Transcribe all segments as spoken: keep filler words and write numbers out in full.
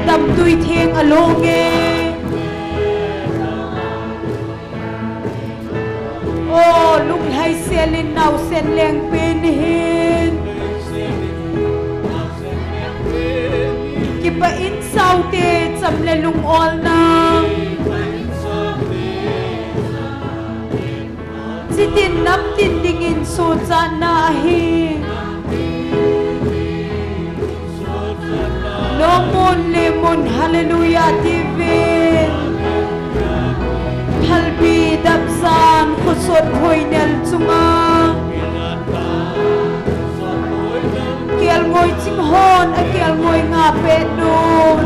Damtui theng along e. O, lunglhai selin naosen lengpin hin. Kipah in saute cham le lungolna. Chitin namtin dingin sochatna ahi. Nomun lemun hallelujah tivin. Phalbi dapsan khosot hoinel chunga. Kelngoi ching hon akelngoi nga pet nun.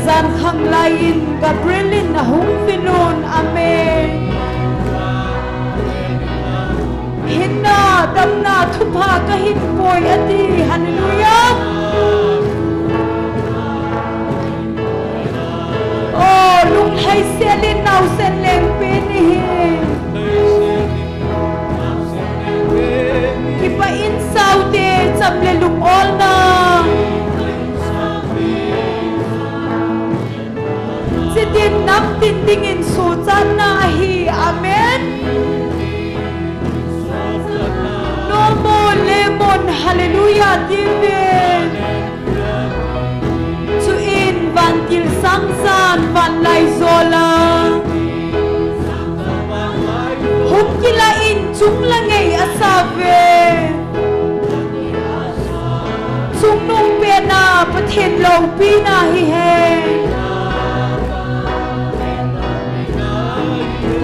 Jan khang laiyin Gabriel in ahung vinun. Amen. Hinna, damna, thupha kahin poi ati. Hallelujah. O, lunglhai selin naosen lengpin hin. Kipah in saute cham le lungolna. Chitin namtin dingin sochatna ahi. Amen. Nomun lemun hallelujah tivin. Chuin vantil sangjan vanlai jola. Hung kilah in chunglang ngei asave. Chungnung pena Pathen loupina hihen.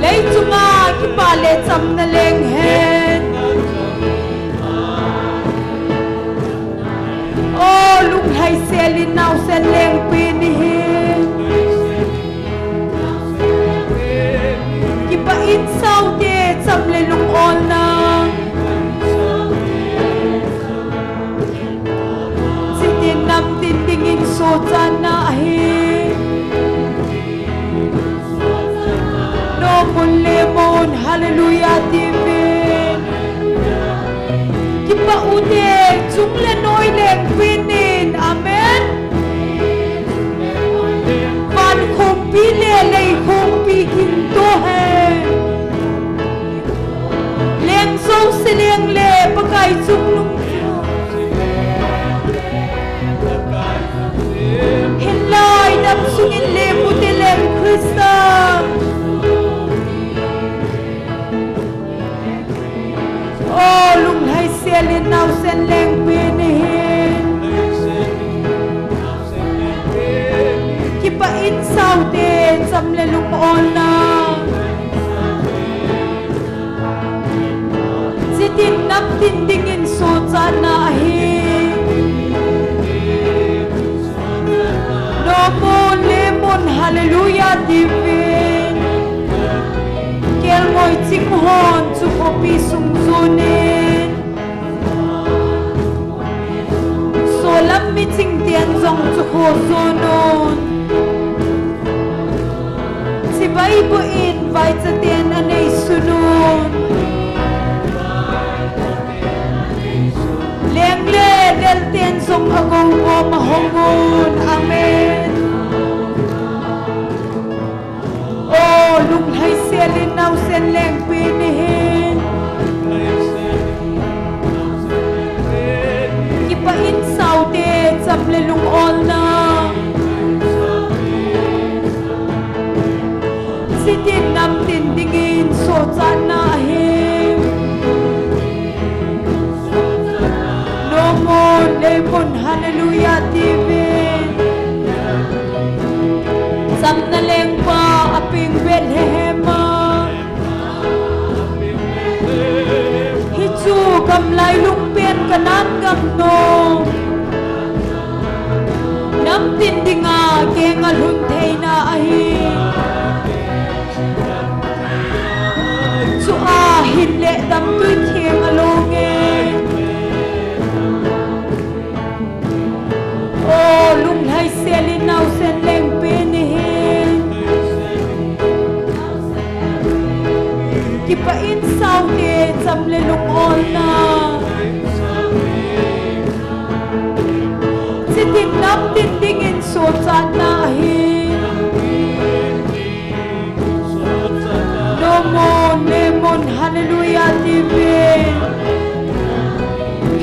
Lei chunga kipah le chamna leng hen. O, lunglhai selin naosen lengpin hin. Kipah in saute cham le lungolna. Chitin namtin dingin sochatna ahi. Nomun lemun hallelujah tivin. Kipah ute, chung le noi lengpin hin. Amen. Van khompi le lei khompi gingto hen. Leng jouse leng le Pakai chungnung. Hinlai dam sungin leng ute leng Christa. O, lunglhai selin naosen lengpin hin. Kipah in saute cham le lungolna. Chitin namtin dingin sochatna ahi. Nomun lemun hallelujah tivin. Kelngoi ching hon chu khopi sung jonin. Solam miching ten jong chu kho jonun. Chibai boh in vaicha ten anei sunun. Leng le lel ten jong agou gom ahongun. Amen. O, lunglhai selin naosen lengpin hin. Kipah in saute cham le lungolna. Chitin namtin dingin sochatna ahi. Nomun lemun hallelujah tivin. Chamna lengpa apeng Bethlehem a. Hichu gamlai lungpen Canaan gam nom. Namtin dinga keng alhun theina ahi. Chua hin le damtui theng along e. O, lunglhai selin naosen lengpin hin. Kipah in saute cham le lungolna. Chi Tin namtin dingin sochatna ahi. Nomon, lemon, hallelujah, tivin.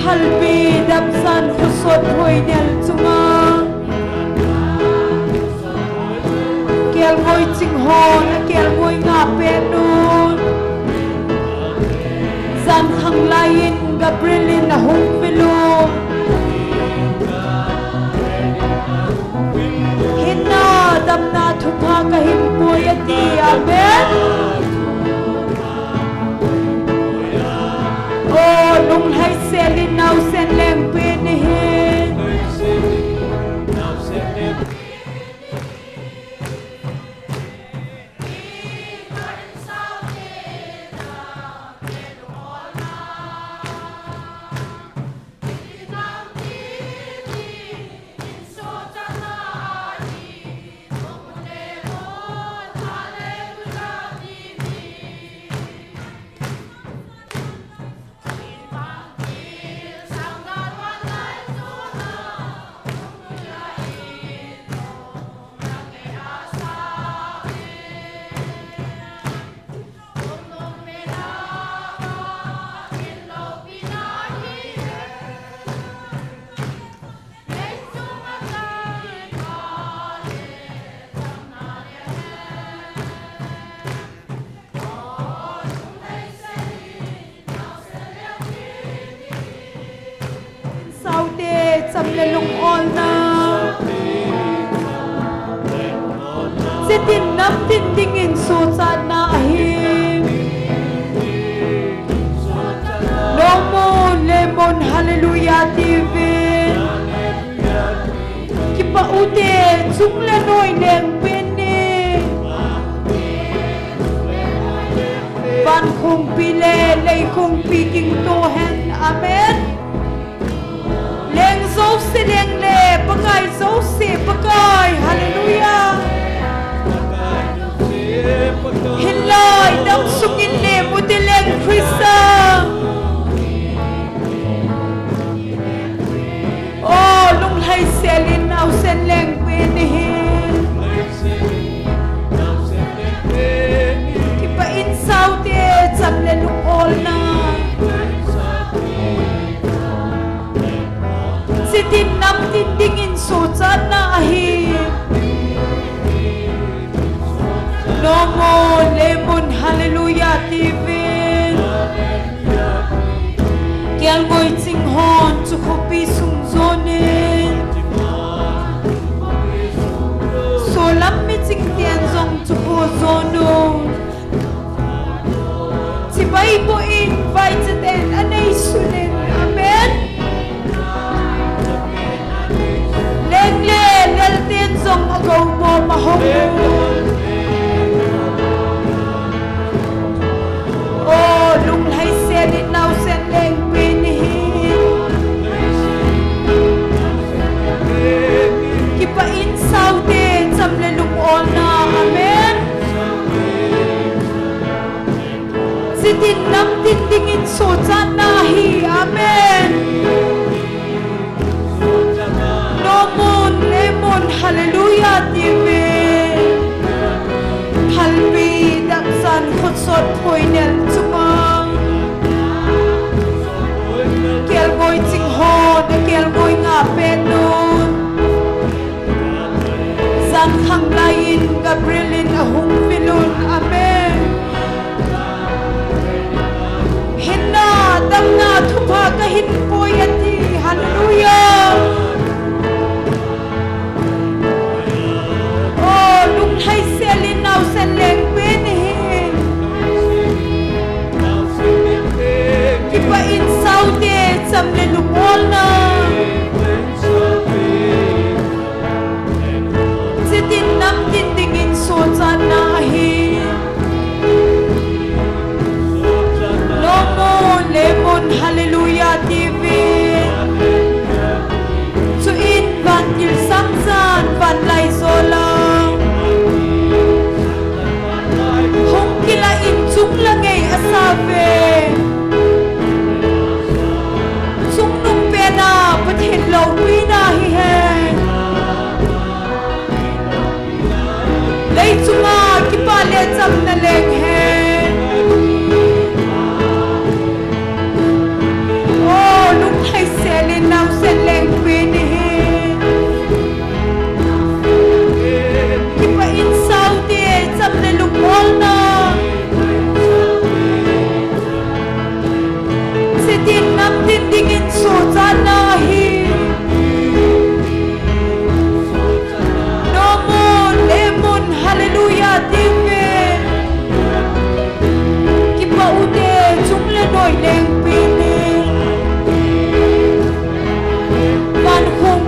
Thalpi, damsan, khosot, phoinel chunga. Kelngoi ching hon, akelngoi nga pen un. Jan khang laiyin Gabriel in ahung vil un. Hinna damna thupha kahin pui ati, amen. O, lunglhai selin naosen lengpin ahi. Saute cham le lungolna. Chitin namtin dingin sochatna ahi. Nomon, lemon, hallelujah, tivin. Kipa ute, chung le noi lengpin in. Van khungpi le lei khungpi gingto hen. Amen. Leng jouse leng le, Pakai jouse Pakai. Hallelujah. Hinlai dam sungin le mute leng Christa. O, lunglhai selin naosen lengpin ahi. Kipa in saute cham le lungolna. Chitin namtin dingin sochatna ahi. Nomon, lemon, hallelujah, tivin. Kelngoi ching hon chu khopi sung jonin. Solam miching ten jong chu kho jonun. Chibai boh in vaichaten anei sunin. Amen. Leng le lel ten jong agou bom ahung. O, lunglhai selin naosen lengpin ahi. Kipa in saute cham le lungolna. Amen. Chitin namtin dingin sochatna ahi. Amen. Nomon, lemon, hallelujah, tivin. Thalpi, damsan, khotsot, phoinel chunga. Kelngoi ching hon, akelngoi nga pen un. Jan khang laiyin Gabriel in ahung vil un. Amen. Hinna damna thupha kahin pui ati. Hallelujah. O, lunglhai selin naosen lengpin ahi. Kipa in saute cham le lungolna. Chitin namtin dingin sochatna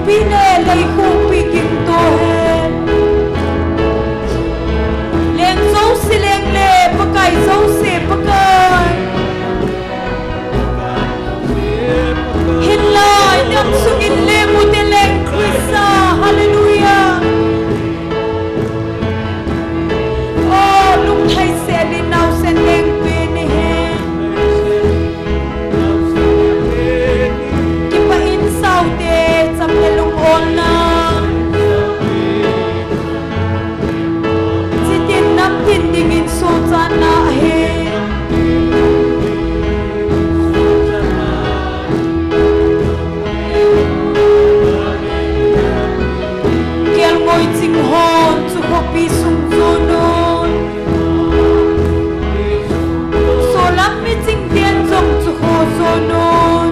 Pi le lei khupi gingto hen. Leng jouse leng le Pakai jouse Pakai. Hinla i dam sungin leng u te leng Krista. Hallelujah. O, lunglhai sel in naosen leng pen ahi. Kipah in saute cham le lung olna. Chitin namtin dingin sochatna ahi. Kelngoi ching hon chu khopi sung jon un. Solam mi ching ten jong chu kho jon un.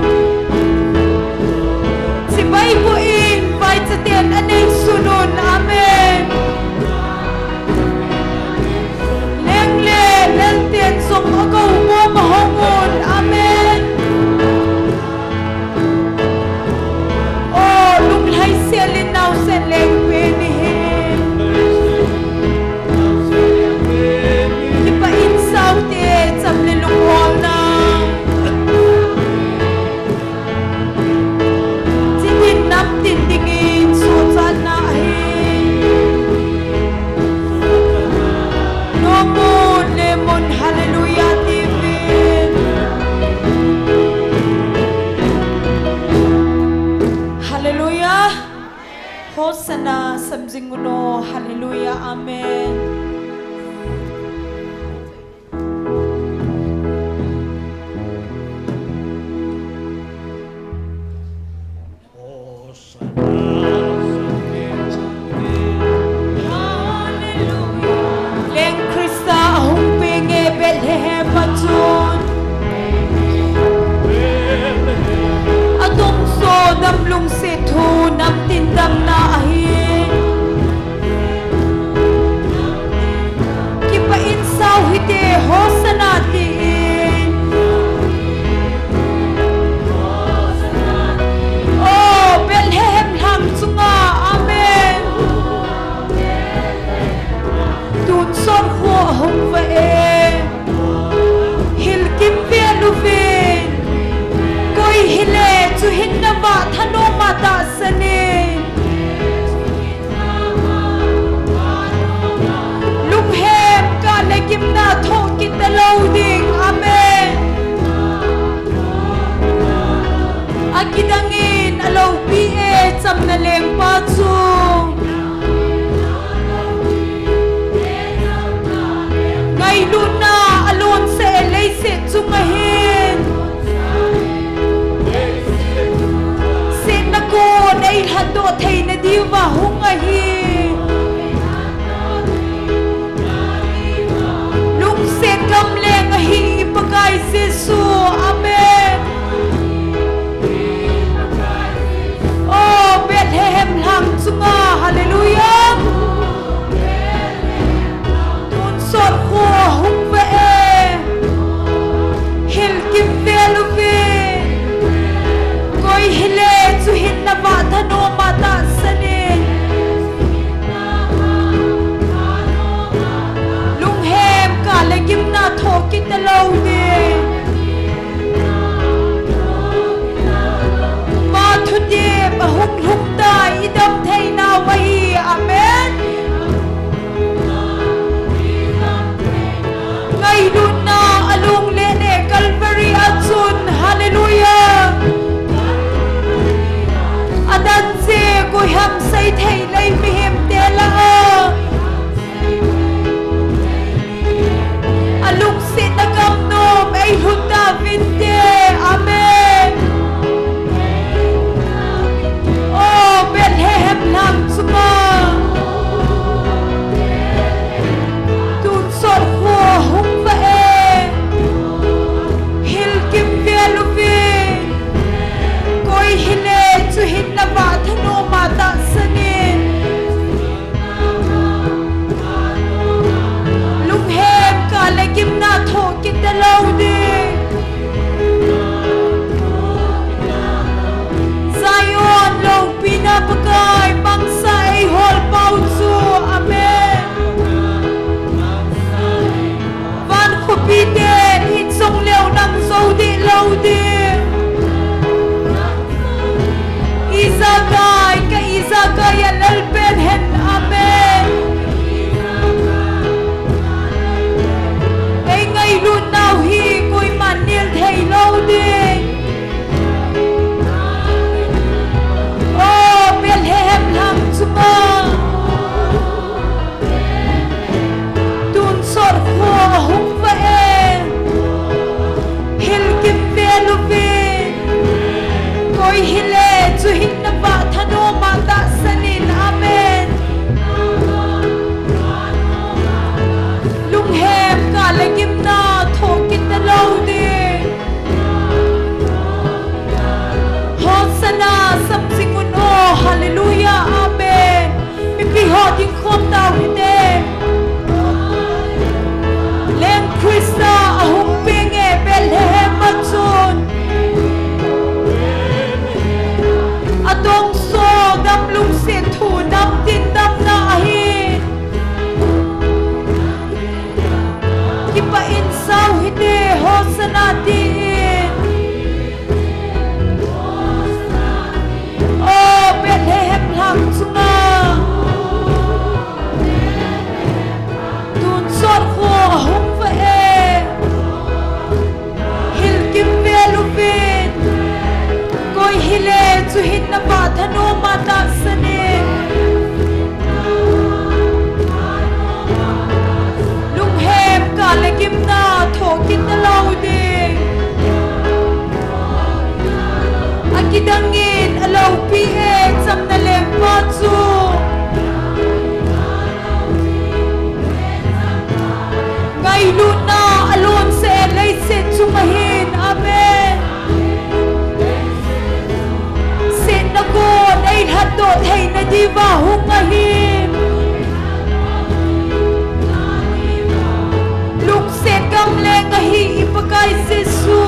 Chibai boh in vaichaten anei sun un. Amen. Leng le lel ten jong akou bom ahong un. Amen. O, lunglhai sel in naosen leng pen ahi. Kipah in saute cham le lung olna. Chitin namtin dingin sochatna ahi. Nomun, lemun, hallelujah, tivin. Hallelujah. Hosanna, samjing uno, hallelujah, amen. Leng Krista ahung peng e Bethlehem a chun. Atungso dam lungset thu namtin damna ahi. Kipah in sao hite, Hosanna, tin. O, Bethlehem lhang chunga, amen. Tonsot kho ahung ve e. Hilkim vel uvin. Koi hile chu hinna vah thanom a tahsan in. Lunghem kah le gimna thoh kit talou ding. Amen. Akidang in aloupi e chamna lengpa chu. Ngailutna alonsah e leiset chunga hin. Setna kon eilhatdoh theina diuva hung ahi. Lungset gamleng ahi i Pakai Jesu. Amen. O, Bethlehem lhang chunga, hallelujah. Tonsot kho ahung ve e. Hilkim vel uvin. Koi hile chu hinna vah thanom a tahsan in. Lunghem kah le gimna thoh kit talou ding. Pa thutep ahung lhung ta i dam theinau ahi. Amen. Ngailutna alunglhai e Calvary a chun. Hallelujah. Adan che koiham sei thei lei mihem te lah a. Alungsetna gamnom eilhut tauvinte. Amen. O, Bethlehem lhang chunga. Tonsot kho ahung ve e. Hilkim vel uvin. Koi hile chu hinna vah thanom a tahsan in. Lunghem kah le gimna thoh kit talou ding. Hinna pha thanom a tahsan in. Lunghem kah le gimna thoh kit lou ding. Akidang in aloupi e chamna lengpa chu. Ngailutna alonsah e leiset chunga hin. Amen. Setna gon eilhatdoh theina diuva hung ahin. Lungset gamleng ahi i Pakai Jesu.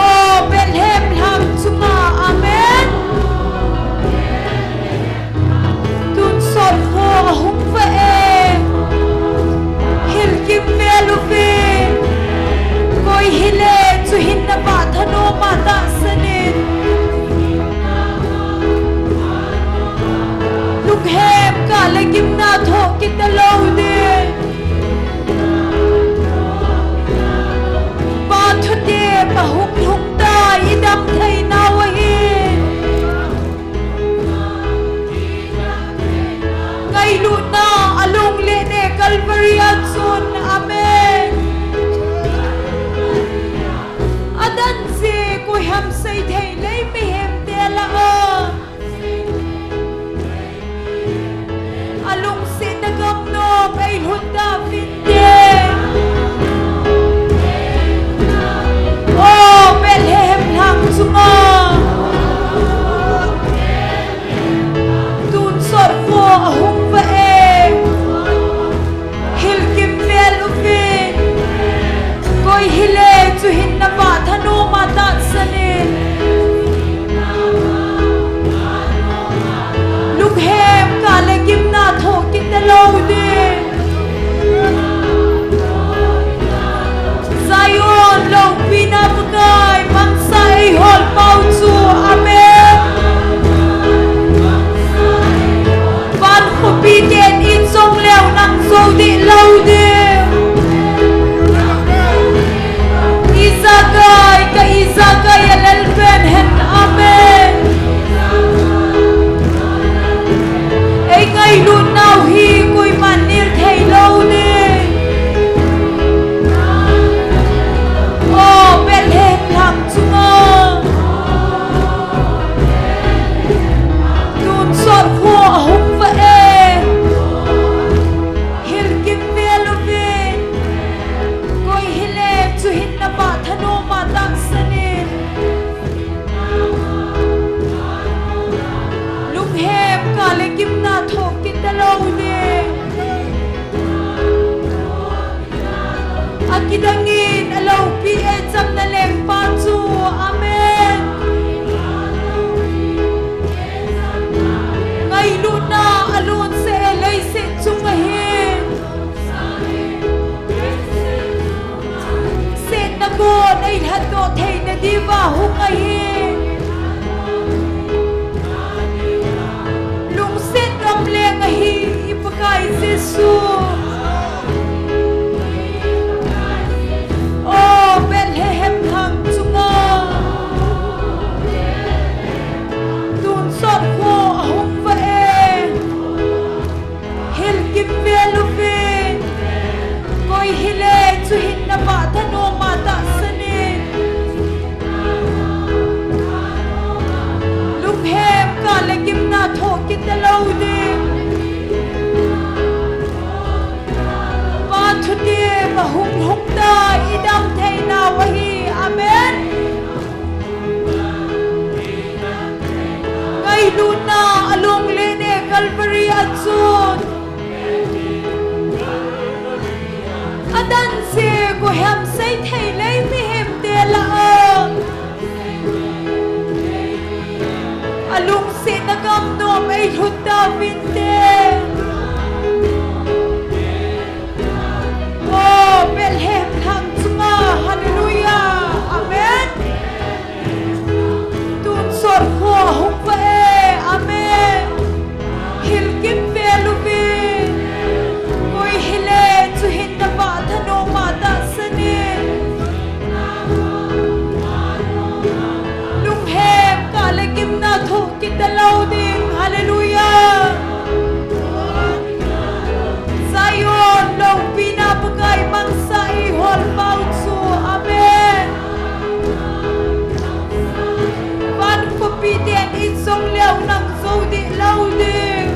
O Bethlehem lhang chunga. Amen. Tonsot kho ahung va e. Hilkimvel uvin. Koi hile chu hinna pha thanom a tahsan in. Lunghem kah le gimna thoh kit lou ding. Pa thutep ahung lhung tai, i dam thei nau ahi. Ngailutna alunglhai e Calvary a chun. Amen. Adan se koi ham sei thei lei mihem te lah a. Alungsetna gamnom eilhut tauvin te. O Bethlehem lhang chunga. Tonsot kho ahung va e. Hilkimvel uvin. Koi hile chu hinna pha thanom a tahsan in. Lunghem kah le gimna thoh kit lou ding. Zion loupina Pakai, mangsa eihol pau chu. Amen. Van khopi ten i chong leu nang jou dih lou ding. Ijakai, ka ijakai alel pen hen. Amen. Ei ngailutnau hi koiman nil thei lou ding. O Bethlehem lhang chunga. Tonsot kho ahung va e. Hilkimvel uvin. Koi hile chu hinna pha thanom a tahsan in. Lunghem kah le gimna thoh kit lou ding. Akidang in aloupi e chamna lengpa chu. Amen. Ngailutna alonsah e leiset chunga hin. Setna gon eilhatdoh theina diuva hung ahi. Lungset gamleng ahi i Pakai Jesu. O Bethlehem lhang chunga. Tonsot kho ahung va e. Hilkimvel uvin. Koi hile chu hinna pha thanom a tahsan in. Lunghem kah le gimna thoh kit lou ding. Pa thutep ahung lhung tai, i dam thei nau ahi. Amen. Ngailutna alunglhai e Calvary a chun. Adan se koi ham sei thei lei mihem te lah a. Alungsetna gamnom eilhut tauvin te. O Bethlehem lhang chunga, hallelujah, amen. Tonsot kho ahung va e, amen. Hilkimvel uvin. Koi hile chu hinna pha thanom a tahsan in. Ding, hallelujah. Zion loupina Pakai mangsa ihol pau chu. Amen. Van khopi ten ijong leu nang jou dih lou ding.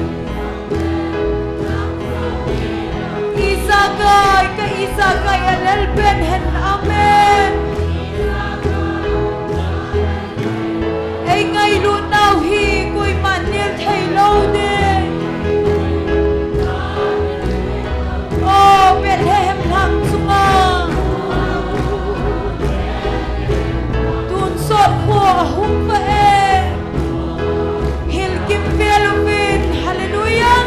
Ijakai, ka ijakai alel pen hen. Amen. Ei ngailut nau hi koiman nel thei lou ding. O Bethlehem lhang chunga tonsot kho ahung va e. Hilkim vel uvin, hallelujah.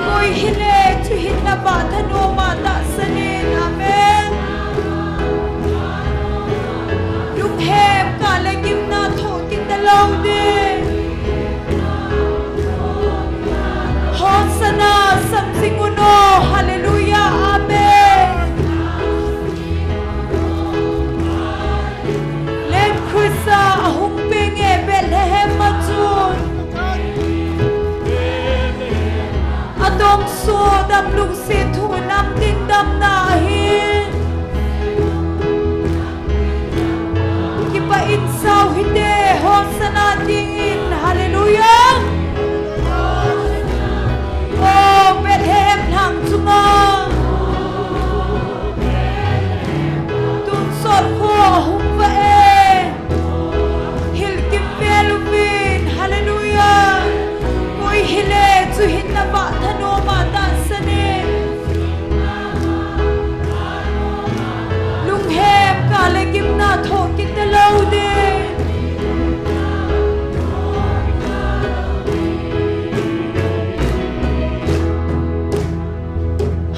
Koi hile chuhin navah thanom a tahsan in. Amen. Lunghem kah le gimna thoh kit talou ding. Hosanna, samjing un o, hallelujah, amen. Leng Christa ahung peng e Bethlehem a chun. Adongso damlungset thu namtin damna ahi. Kipah in sao hite, Hosanna tin, hallelujah. O Bethlehem lhang chunga tonsot kho ahung va e. Hilkim vel uvin, hallelujah. Koi hile chuhin navah thanom a tahsan in. Lunghem kah le gimna thoh kit talou ding.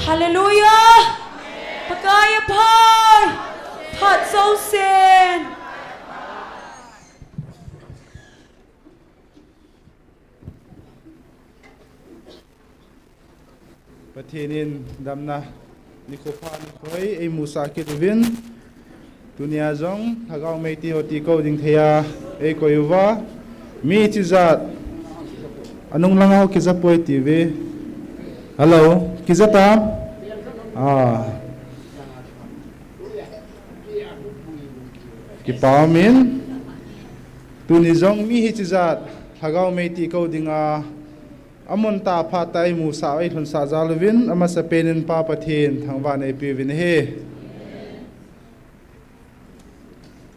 Hallelujah. Pakai aphai. Phat jousen. Pathen in damna nikho pha nikho ei musah kit uvin. Tunia jong lhagao mei ti ho ti kou ding thei a ei koi uva. Mi chijat anung langa ho kija poi ti ve. Hello, kija ta? Ah. Kipa umin. Tuni jong mi hichijat lhagao mei ti kou dinga amun tah phat tah ei musah ei lhunsah jal uvin, amasapen in Pa Pathen thangvah in eipe uvin ahi.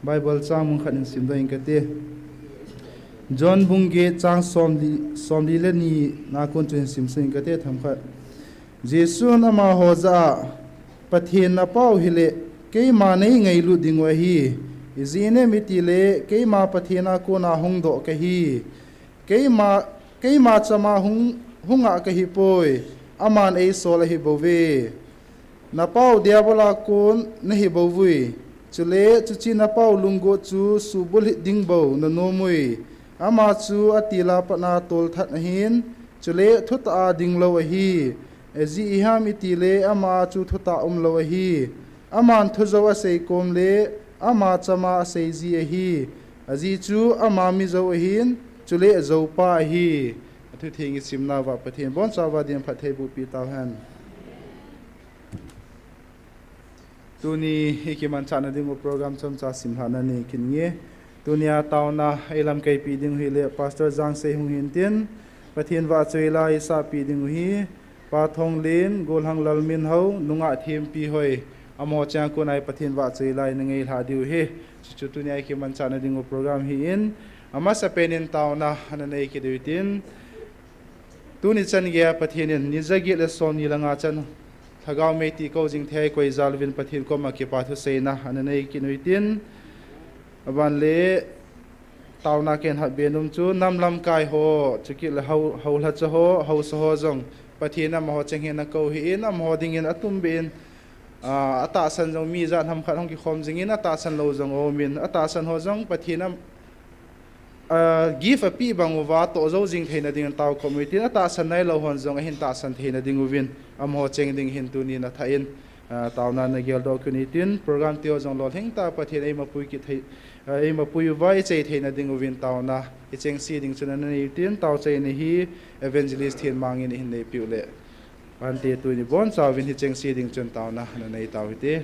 Bible chang mun khat in simdoh ing kate. John bung get chang somli, somli le ni na kon chun simsuh ing kate themkhat. Jesun amaho jah a, Pathen napao hile, keima nei ngailut dingu ahi. Ijeh inem itile, keima Pathen a kona hungdoh kahi. Keima, keima chama hung, hunga kahipoi, aman eisol ahibouve. Napao Diabol a kon nahibouvui. Chule, chuche napao lunggot chu subulhit ding bou nanomui. Ama chu atil a pat a tolthat ahin, chule thutah a dinglou ahi. Ajeh iham itile ama a chu thutah umlou ahi. Aman thujou asei kom le, ama chama asei ji ahi. Ajeh chu ama mijou ahin, chule ajoupa ahi. Athutheng isimnauva Pathen bonchauva din phattheiboh pi tauhen. Tuni ikimanchahna dingu program chomcha simlhahna nei kit inge. Tunia taona eilamkaipi ding hile Pastor Jangsei hung hintin, Pathen vahchoi la isahpi dingu hi, Pa Thonglen, Golhang Lalminhao, nungah Thempi hoi, amaho cheng a kona Pathen vahchoi la inangailhah diu hi. Chuchu tunia ikimanchahna dingu program hi in, amasapen in taona ana nei kit diu tin, tuni chan geiya Pathen in ni jaget le somni le nga chan lhagao mei ti kou jing thei koi jal uvin Pathen koma kipa thuseina ana nei kit diu tin, aban le taona ken hatbe nom chu nam lamkai ho, chukit le hao, haolhacha ho, haosa ho jong Pathen amaho cheng hin akou hi in, amaho dingin atumbeh in, ah, atahsan jong mi jat hamkhat hung kikhom jingin, atahsan lou jong aumin, atahsan ho jong Pathen a, ah, gift apeh bang uva toh jou jing theina dingin taokhom utin, atahsan nailou hon jong ahin tahsan theina dinguvin, amaho cheng ding hin tunin athah in, Ah, taona nageldoh kit un tin, program teu jong lolhing tah Pathen eimapui kit thei, ah, eimapui uva ichei theina ding uvin taona ichengse ding chun nanei tin, taochaina hi Evangelist Thenmang in ahin neipiu le. Ante tuni bonchauvin hichengse ding chun taona nanei tau hite.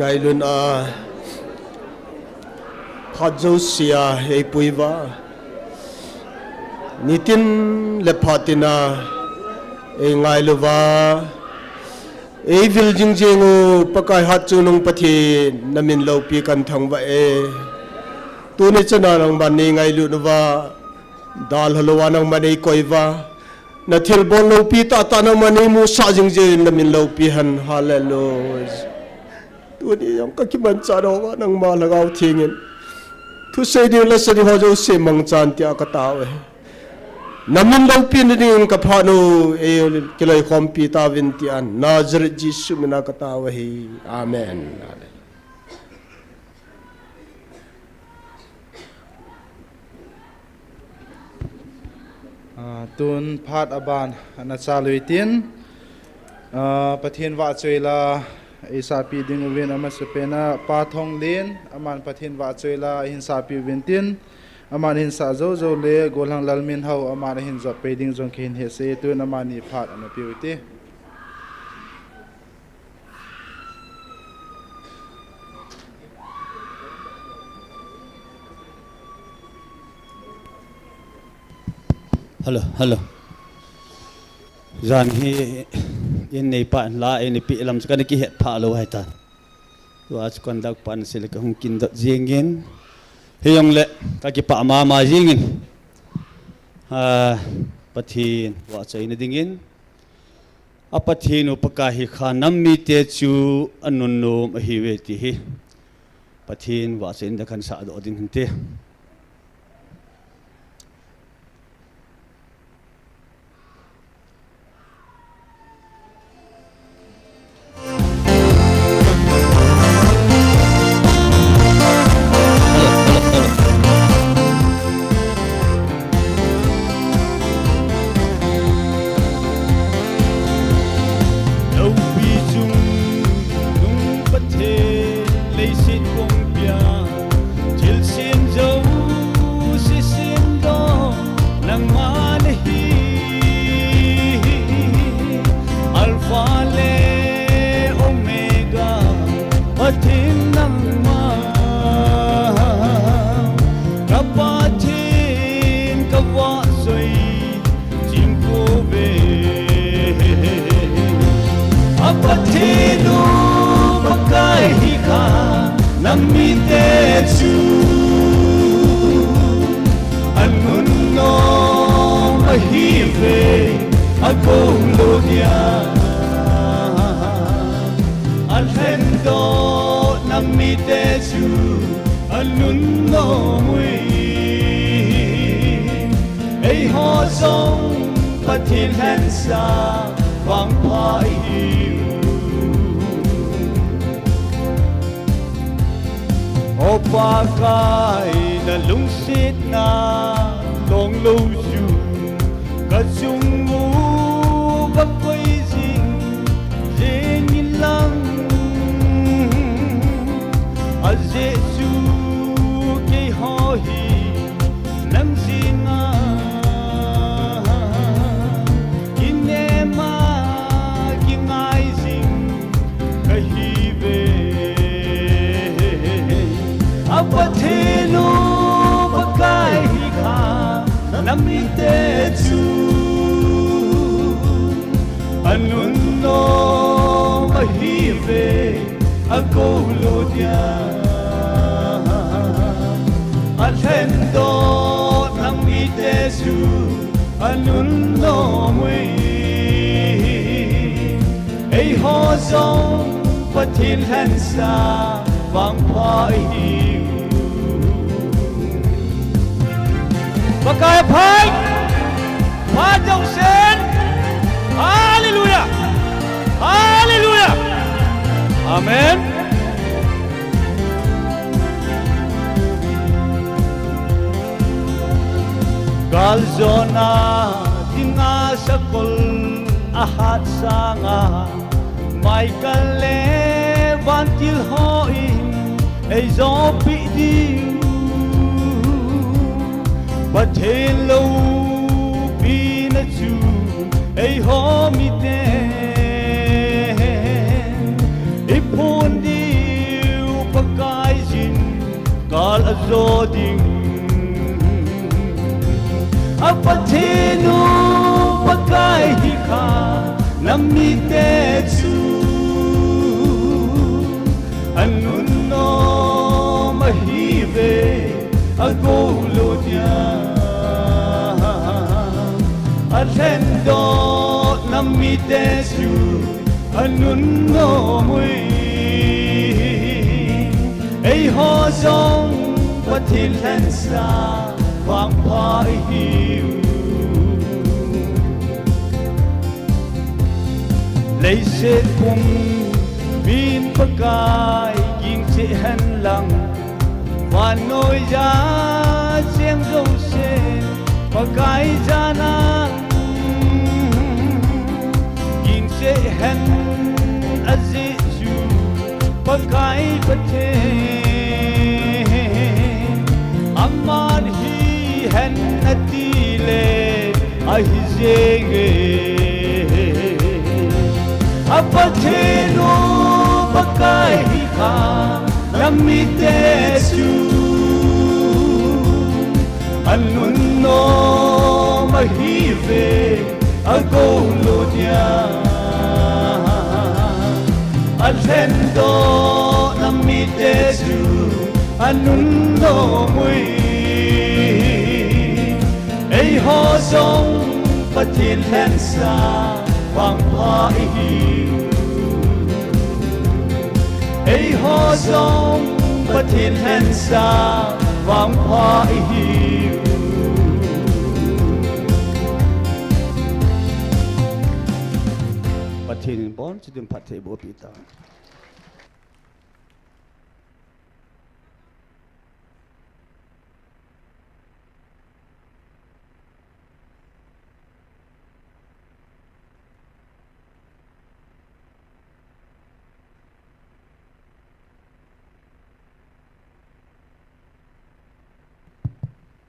Ngailun a phat jousea eipui uva, nitin le phatin a eingailu uva, eivil jingjing u Pakai hatchungnung Pathen, namin loupi kathangvah e. Tuni chana nangman neingailut uva, dalha louva nangman neikoi uva, nathilbol loupi tahtah nangman neimusah jingjing in namin loupi hen. Hallelujah. Tuni jong kakimanchah nauva nangma Lhagao Theng in thusei ding le sa ding ho jouse mangchan tia katao e. Namin loupina dingin kaphat u, eikiloikhompi tauvin tia Nazareth Jesu mina katao ahi. Amen. Ah, tun phat aban ana chalu hitin, ah, Pathen vahchoi la eisahpi ding uvin amasapen a Pa Thonglen, aman Pathen vahchoi la ahin sahpi uvin tin, aman ahin sah jou jou le Golhang Lalminhao, aman ahin jotpei ding jong kahin hetsah e. Tun amani phat ana peh u hite. Hello, hello. Jan hi in neipa in la eina peh lam chu kana kihet phah lou ahitan. Tua chu conductor pan sel kahung kindot jingin, hijongle kakipah mama jingin, ah, Pathen vahchoina dingin, a Pathen u Pakai hi kha nam mite chu anunnom ahiuve ti hi Pathen vahchoina dia kahin sahdoh ding hinte. Loupi chungnung Pathen, leiset kongpia thilsem jouse semdoh nangma nahi. Alpha le Omega, Pathen nangma, ka Pathen, ka vahchoi ching pouve. A Pathen u Pakai hi kha nam mite chu anunnom ahiuve, akou lou dia alhendoh nam mite chu anunnom uve. Eiho jong Pathen lhensah vangpha ihiu. O Pakai, na lungsetna longlou chu ka chung uva koi jing jing in lang, ajeh chu keiho hi nang jeng a kinem a kingai jing kahiuve. A Pathen u Pakai hi kha nam mite chu anunnom ahiuve, akou lou dia alhendoh nam mite chu anunnom uve. Eiho jong Pathen lhensah vangpha ihiu. Pakai phat, phat jousen. Hallelujah. Hallelujah. Amen. Galjona dinga sakol ahat sanga, Michael le vantil hon eijopeh diu. Pathen loupina chu eiho miten iphon diu. jo ding. A Pathen u Pakai hi kha, na mite chu anun nom ahi ve, agou lou dia. Alhen doh na mite chu anun nom uvin, eiho jong Pathen lhensa vangpha ihiu. Leiset pum min Pakai ging cheh hen lang, vannoi a cheng jouse Pakai jana ging cheh hen, ajeh chu Pakai Pathen aman hi hen ati le ahi jenge. A Pathen u Pakai hi kha, na mite chu anun nom ahi ve, agou lou dia. Alhen doh na mite chu anun nom uvin, eiho jong Pathen lhensa vangpha ihiu. Eiho jong Pathen lhensa vangpha ihiu. Pathen in abonchauva phatthei eiboh peh ta.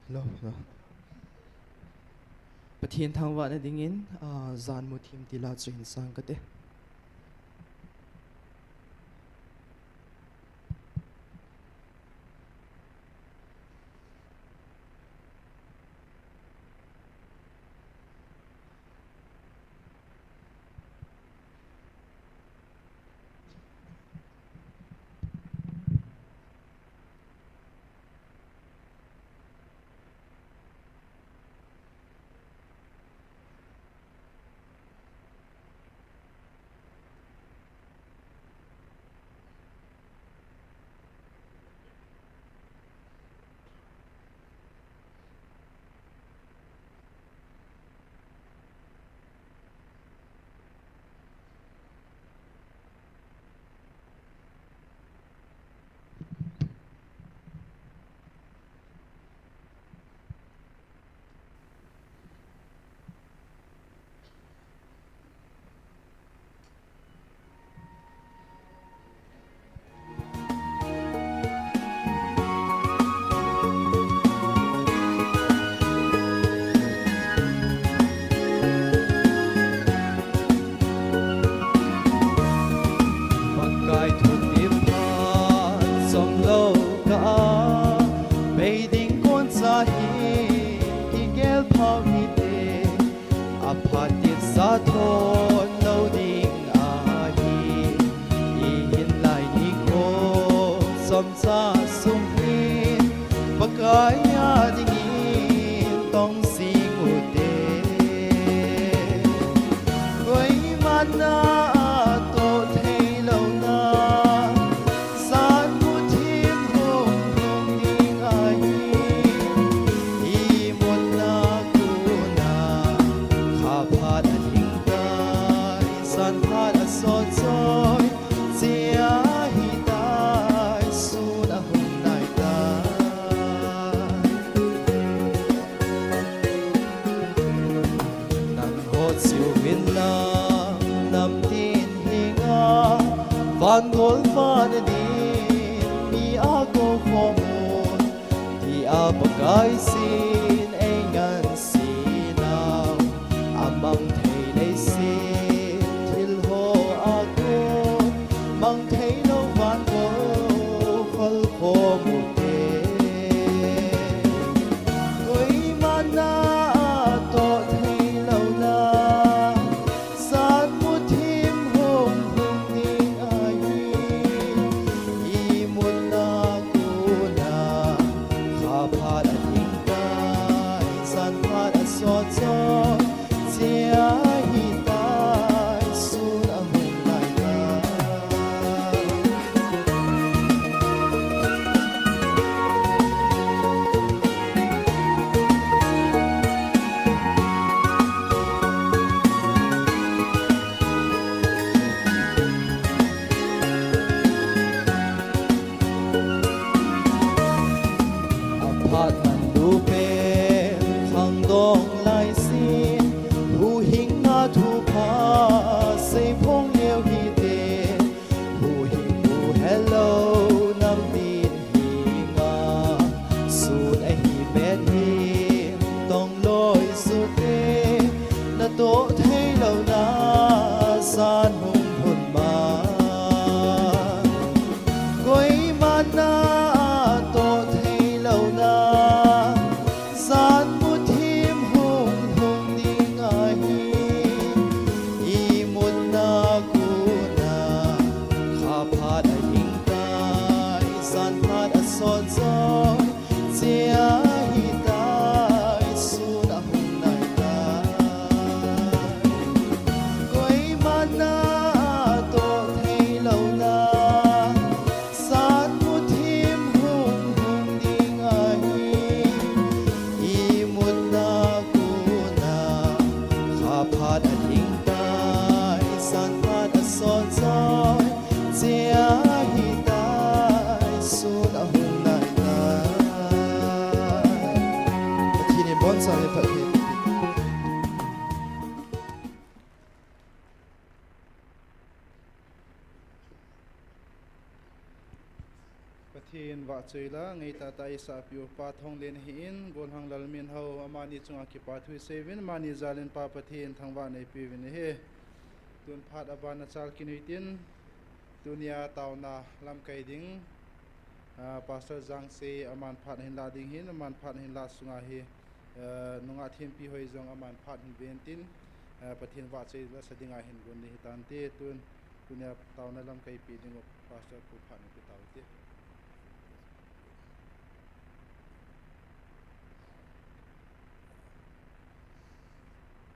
Hello, hello. Pathen thangvahna dingin, ah, jan mu thim tila chu hin sang kate. Pakai thutep phat chomlou kah a, bei ding koncha hi kigel phau hite. Aphat tisa thon lou ding ahi, ihin lai nikho chomcha sung hin Pakai a dingin tong jing ute. Koiman natoh thei louna, jan mu thim hung lhung ding ahi. Imutna kona kha phat alhing tai, jan phat asot choi, chia hitai, sun ahung nai tai. Nangho chiu vin lang, namtin hinga, van gol van a din, mi a kou khom un, tia Pakai sin ei ngansi nau. Amang thei leiset thil ho a kon, mang thei lou van gol khol khom ute. Phat man lupen khangdong laisin, huhhingna thupha seiphong leu hite. Huhhing huhhelou nammin hinga, sun ahi met hin tongloi sute, natoh theilouna san hung lhun ma. Koima natoh theilouna san muthim hung lhung ding ahi. Imutna kona kha phat ahing tai, jan phat asot joi, chia hitai, sun ahung nai tai. Koima natoh theilouna san muthim hung lhung ding ahi. Imutna kona kha phat ahing tai, jan phat asot joi, chia hitai, sun ahung nai tai. Pathen in abonchauvin phatthei Pathen vahchoi la, ngeitah tah a eisahpiu Pa Thonglen ahin, gollhang Lalminhao, amani chunga kipathu iseiuvin, amani jalin Pa Pathen thangvahna eipeuvin ahi. Tun phat abana chal kinei tin, tunia taona lamkai ding, ah, Pastor Jangsei aman phat ahin lah ding ahin, aman phat ahin lah sunga hi, ah, nungah Thenpihoi jong aman phat ahin ven tin, ah, Pathen vahchoi la sa dinga hin gon ding hitante. Tun, tunia taona lamkai pe dingu Pastor pu phat neipe taute.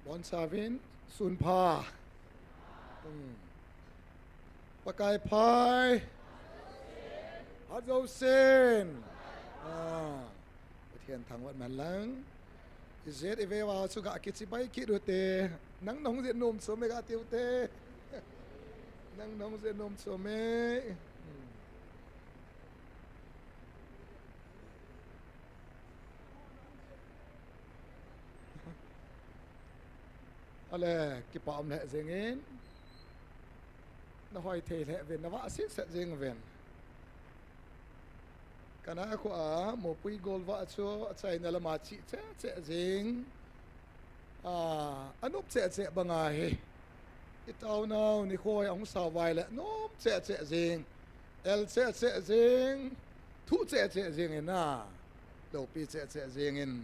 Bonchauvin, sunpha. Hmm. Pakai phai. Phat jousen. Ah. Pathen thangvah man lang. Ijet iveuva chu ga kichibai kit ute. Nang nahung jet nom chom e ga tiute. Nang nahung jet nom chom e. Hmm. Ale, kipa um lheh jengin. Nahoi thei lheh uvin, navah sitset jeng uvin. Kana khu a, mopui golvah chu achaina lama chih cheh cheh jeng. A, anop cheh cheh banga hi. Itaonau nikho hi ahung sao vai le, nom cheh cheh jeng. El cheh cheh jeng. Thu cheh cheh jeng in a. Loupi cheh cheh jeng in.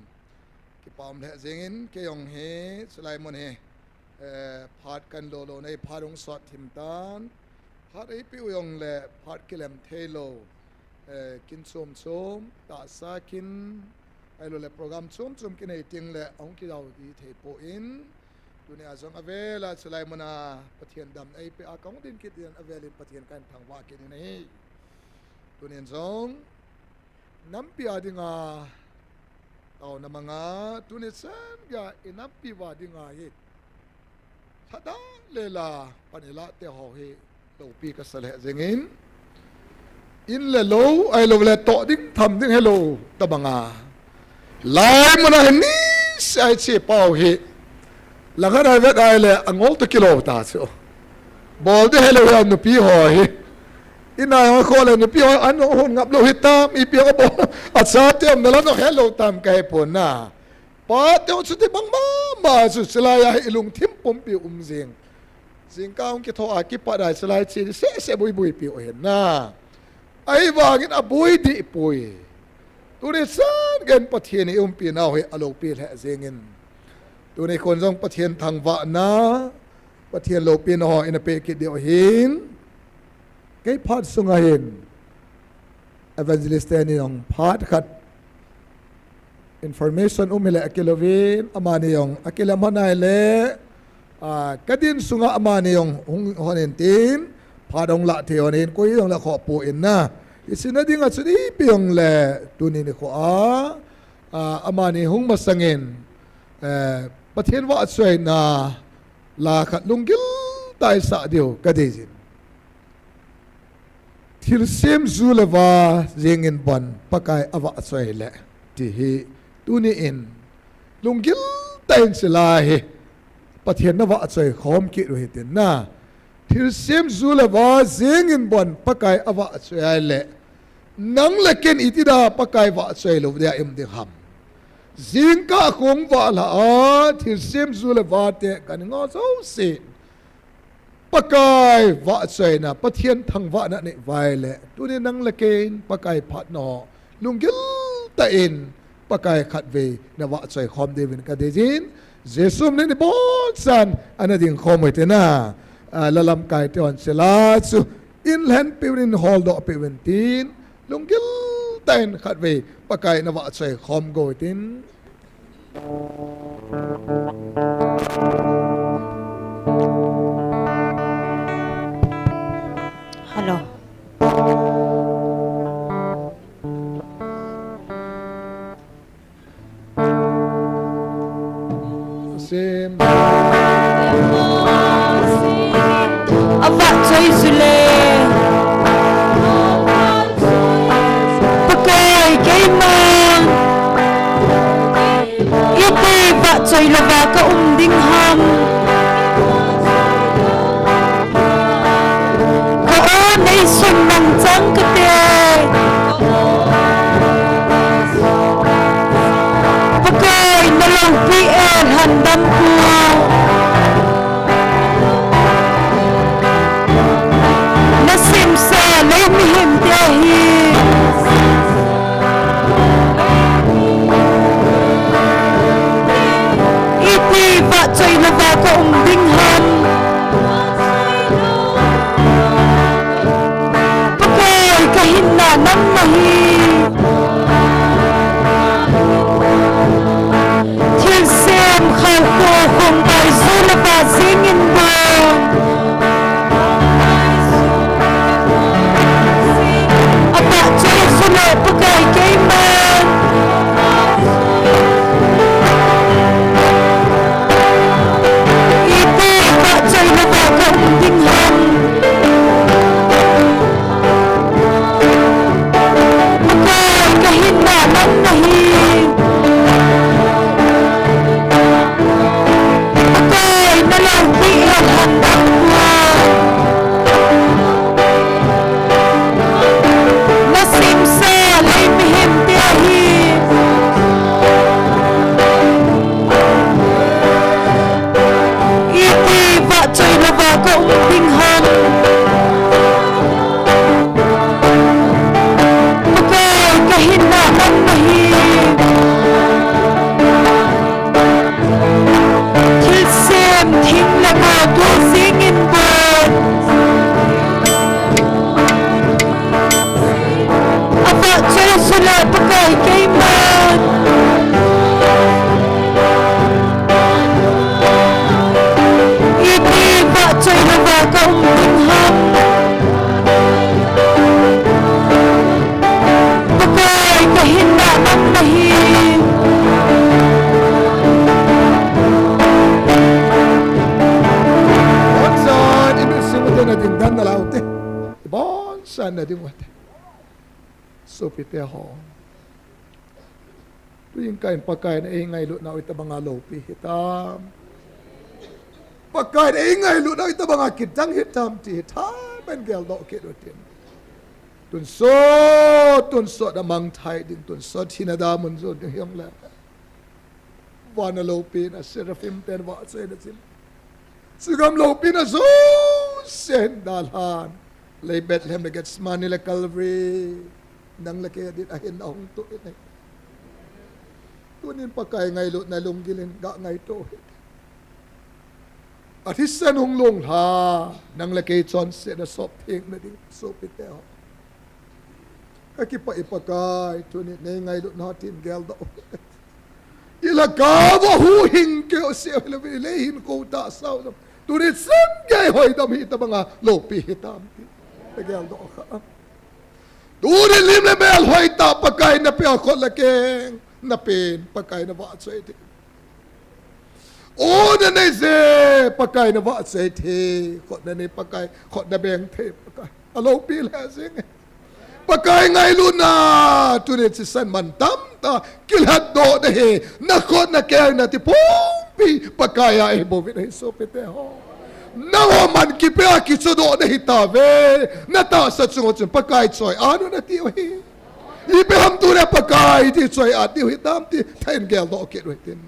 Kipa um lheh jengin, kei jong hi, chulai mun hi, eh, phat kan lo lo nei, phat hung sot thim tan. Phat eipeu jong le, phat kilem thei lo, eh, kin chom chom, tahsa kin, ahilou le program chom chom kinei teng le, ahung kidou di thei poi. Tunia jong avel a, chulai mun a, Pathen damna eipeh a, kahung ding kit ding avel in Pathen kahin thangvah kit in ahi. Tunin jong, Nampi a dinga, taona manga, tuni chan geiya i nampi uva dinga hi. Lhadah le la, pan ilah te ho hi, loupi kasa lheh jengin. In le lou, ahilou le toh ding, tham ding helou, tabanga. Lai mun a hi niseh a i che pau hi. Langkhat a i vet a ahile, angol toh kilou ta chu. Bol ding helou hi, nupi ho hi. Inai hung kho le nupi hung an hung ngap lou hitam, ipi hung bol. Achate umna la nung helou tam kahe pon na. Pate hung chuti bang mama chu chulai a hi ilungthim pumpi um jing. Jingkah hung kitho a kipat a chulai che seh seh bui bui piu hin na. Ahivangin abui dih poi. Tuni chan geiyin Pathen in i umpi nau hi aloupi lheh jengin. Tuni khun jong Pathen thangvahna, Pathen loupina ho ina peh kit diu ahin. Kei phat sunga hin, evangelist teni jong phat khat information um hile akilouvin, amani jong akilem hon ahile, a, kadin sunga amani jong hung hon in tin, phat hung lah thei hon in, koi jong lah khoh poi na. Hiche na dinga chun ipi jong le, tuni nikho a, a, amani hung masangin, eh, Pathen vahchoina la khat lunggil tah a isah diu kadei jin. Thilsem ju le va jengin bon Pakai avahchoi le. ti hi, tuni in lunggil tah in sila hi Pathen na vahchoi khom kit u hitin na. Thilsem ju le va jeng in bon Pakai a vahchoi a le, nang le ken iti da Pakai vahchoi lou dia i um ding ham? Jingkah khong vah la a, thilsem ju le va te kan ngah jouse Pakai vahchoina, Pathen thangvahna nei vai le, tuni nang le ken Pakai phatna ho lunggil tah in Pakai khatvei na vahchoi khom diuvin ka deijin, Jesu min in i bonsah in ana ding khom u hitin na. Ah, la lamkai te hon sila chu in lhen peuvin, in holdoh peuvin tin, lunggil tah in khatvei Pakai na vahchoi khom go u hitin. Hello. Sim. A vahchoi ju le. Pakai keima. Iti vahchoi louva ka um ding ham? Ka aw nei sun mang chang kate. Pakai na loupi e lhan dam pua. Na semsa lei mihem te hi. Iti vahchoi louva ka um ding ham? Pakai ka hinna nang nahi. Thilsem khalto khong pai ju le va jeng in bon. A vahchoi ju le Pakai keiman. Iti vahchoi louva ka um ding ham? Pakai ka hinna nang nahi. Pakai na loupi e lhan dam pua. Na semsa lei mihem te hi. Iti vahchoi louva ka um ding ham? Pakai ka hinna nang nahi. Thilsem thing le gou tu jing in bon. A vahchoi ju le Pakai keiman. Iti vahchoi louva ka um ding ham? Pakai ka hinna nang nahi. Bonsah in i mit sung u te na ding dan na lau te. Bonsah na ding u te. Sopite ho. Tuin kahin Pakai in eingailut nau itobanga loupi hitam. Pakai in eingailut nau itobanga kidang hitam ti hi thaman geldoh kit u tin. Tonsot, tonsot a mangthai ding, tonsot hin a damun jo ding hijongle. Van a loupina, seraphim ten vahchoina chim. Chugam loupina jouse hin dalhan. Lei Bethlehem le Gethsemane le Calvary. Nang le kei a din a hin a hung tu in. Tunin Pakai ngailutna lunggil in ga ngaito hite. A thisan hung lunglha, nang le kei chonsetna sop thengna ding sopite ho. Ka kipah e Pakai, tunin nei ngailutna tin geldoh. I lhagao a huhhing keu seh hilou vin, i lei hin kou tah sao jong. Tunin chan gei hoidam hi itobanga loupi hitam ti. Ka geldoh kha. Tunin lim le mel hoitah Pakai na pe a khut le keng. Na pen Pakai na vahchoi thei. O na nei je Pakai na vahchoi thei. Khut na nei Pakai, khut na beng thei Pakai. A loupi lheh jeng e. Pakai ngailutna, tuni thisan man tamtah kilhatdoh na hi, na khut na keu na ti pumpi Pakai a ibouvin ahi sopite ho. Nangho man kipe a kichodoh na hitauve, na tahsa chunga chun Pakai choi-at un ati u ahi. Ipi ham tuni Pakai ti choi-at diu hitam ti thain geldoh kit u hitin.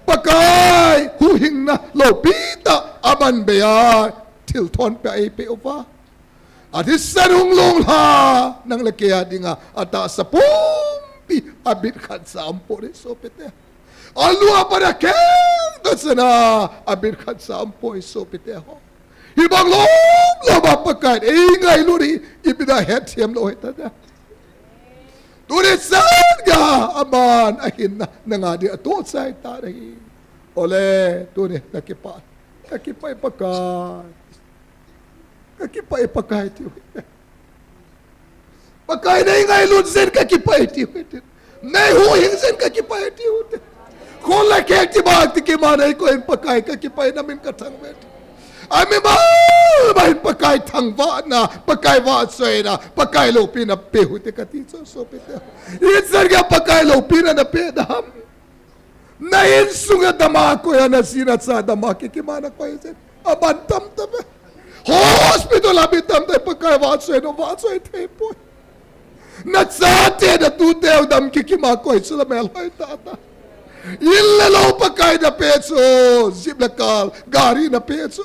Pakai huhhingna loupi tah aman bei a thilthon pe a eipeh uva, athisan hung longlha nang le kei a dinga atahsa pumpi abit khatcha aumpoi sopite. Alu apan a kheng tah chana abit khatcha aumpoi sopite ho. Hibang lom lom a Pakai in eingailut hi ipi dinga hetthem lou hitam. Tuni chan geiya aman ahinna nanga dia atoh chai tan ahi. Ole, tuni kakipah, kakipah e Pakai. Kakipah e Pakai tiu hite. Pakai neingailut jeh in kakipah e tiu hite. Neihuhhing jeh in kakipah e tiu hite. Khut le keu ti bang ti kima neikoi in Pakai kakipah e, namin kathangvah e. Ami mimal mimal in Pakai thangvahna, Pakai vahchoina, Pakai loupina pe u hite kati chu sopite. Ichan geiya Pakai loupina napeh dem? Na insunga dama koi a, naji nacha dama kikima nakoi jeh in aban tamtah ve. Hospital a mi tamtah in Pakai vahchoina vahchoi thei poi. Nachate natuteu dam kikima koi chu la melhoi tahtah. In le lou Pakai napeh chu, jeep le car, gari napeh chu.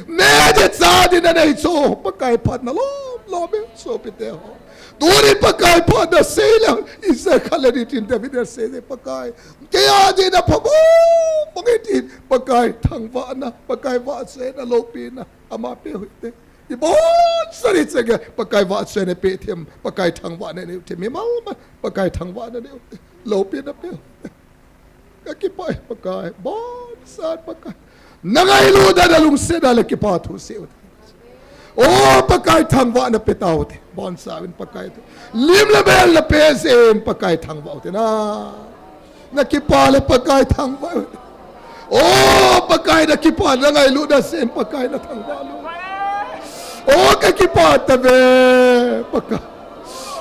Neh ding chah ding nanei chu, Pakai phatna lom lom e sopite ho. Tuni Pakai phatna sei le, Israel khat le ni tin David in asei e Pakai. Kei a dinga phabep bang e tin, Pakai thangvahna, Pakai vahchoina, loupina ama pe u hite. Ibonchauvin chang geiya Pakai vahchoina pe them, Pakai thangvahna nei u them, mimal mimal Pakai thangvahna nei u them, loupina pe u them. Kakipah e Pakai, bonsah Pakai. Nangailutna, nalungsetna le kipathu sei u hite. O Pakai thangvahna pe tau hite, bonsah uvin Pakai. Lim le mel napeh jeh in Pakai thangvah u hite na. Nakipah le Pakai thangvah u hite. O Pakai nakipah, nangailutna jeh in Pakai nathangvah lou. O kakipah tave Pakai.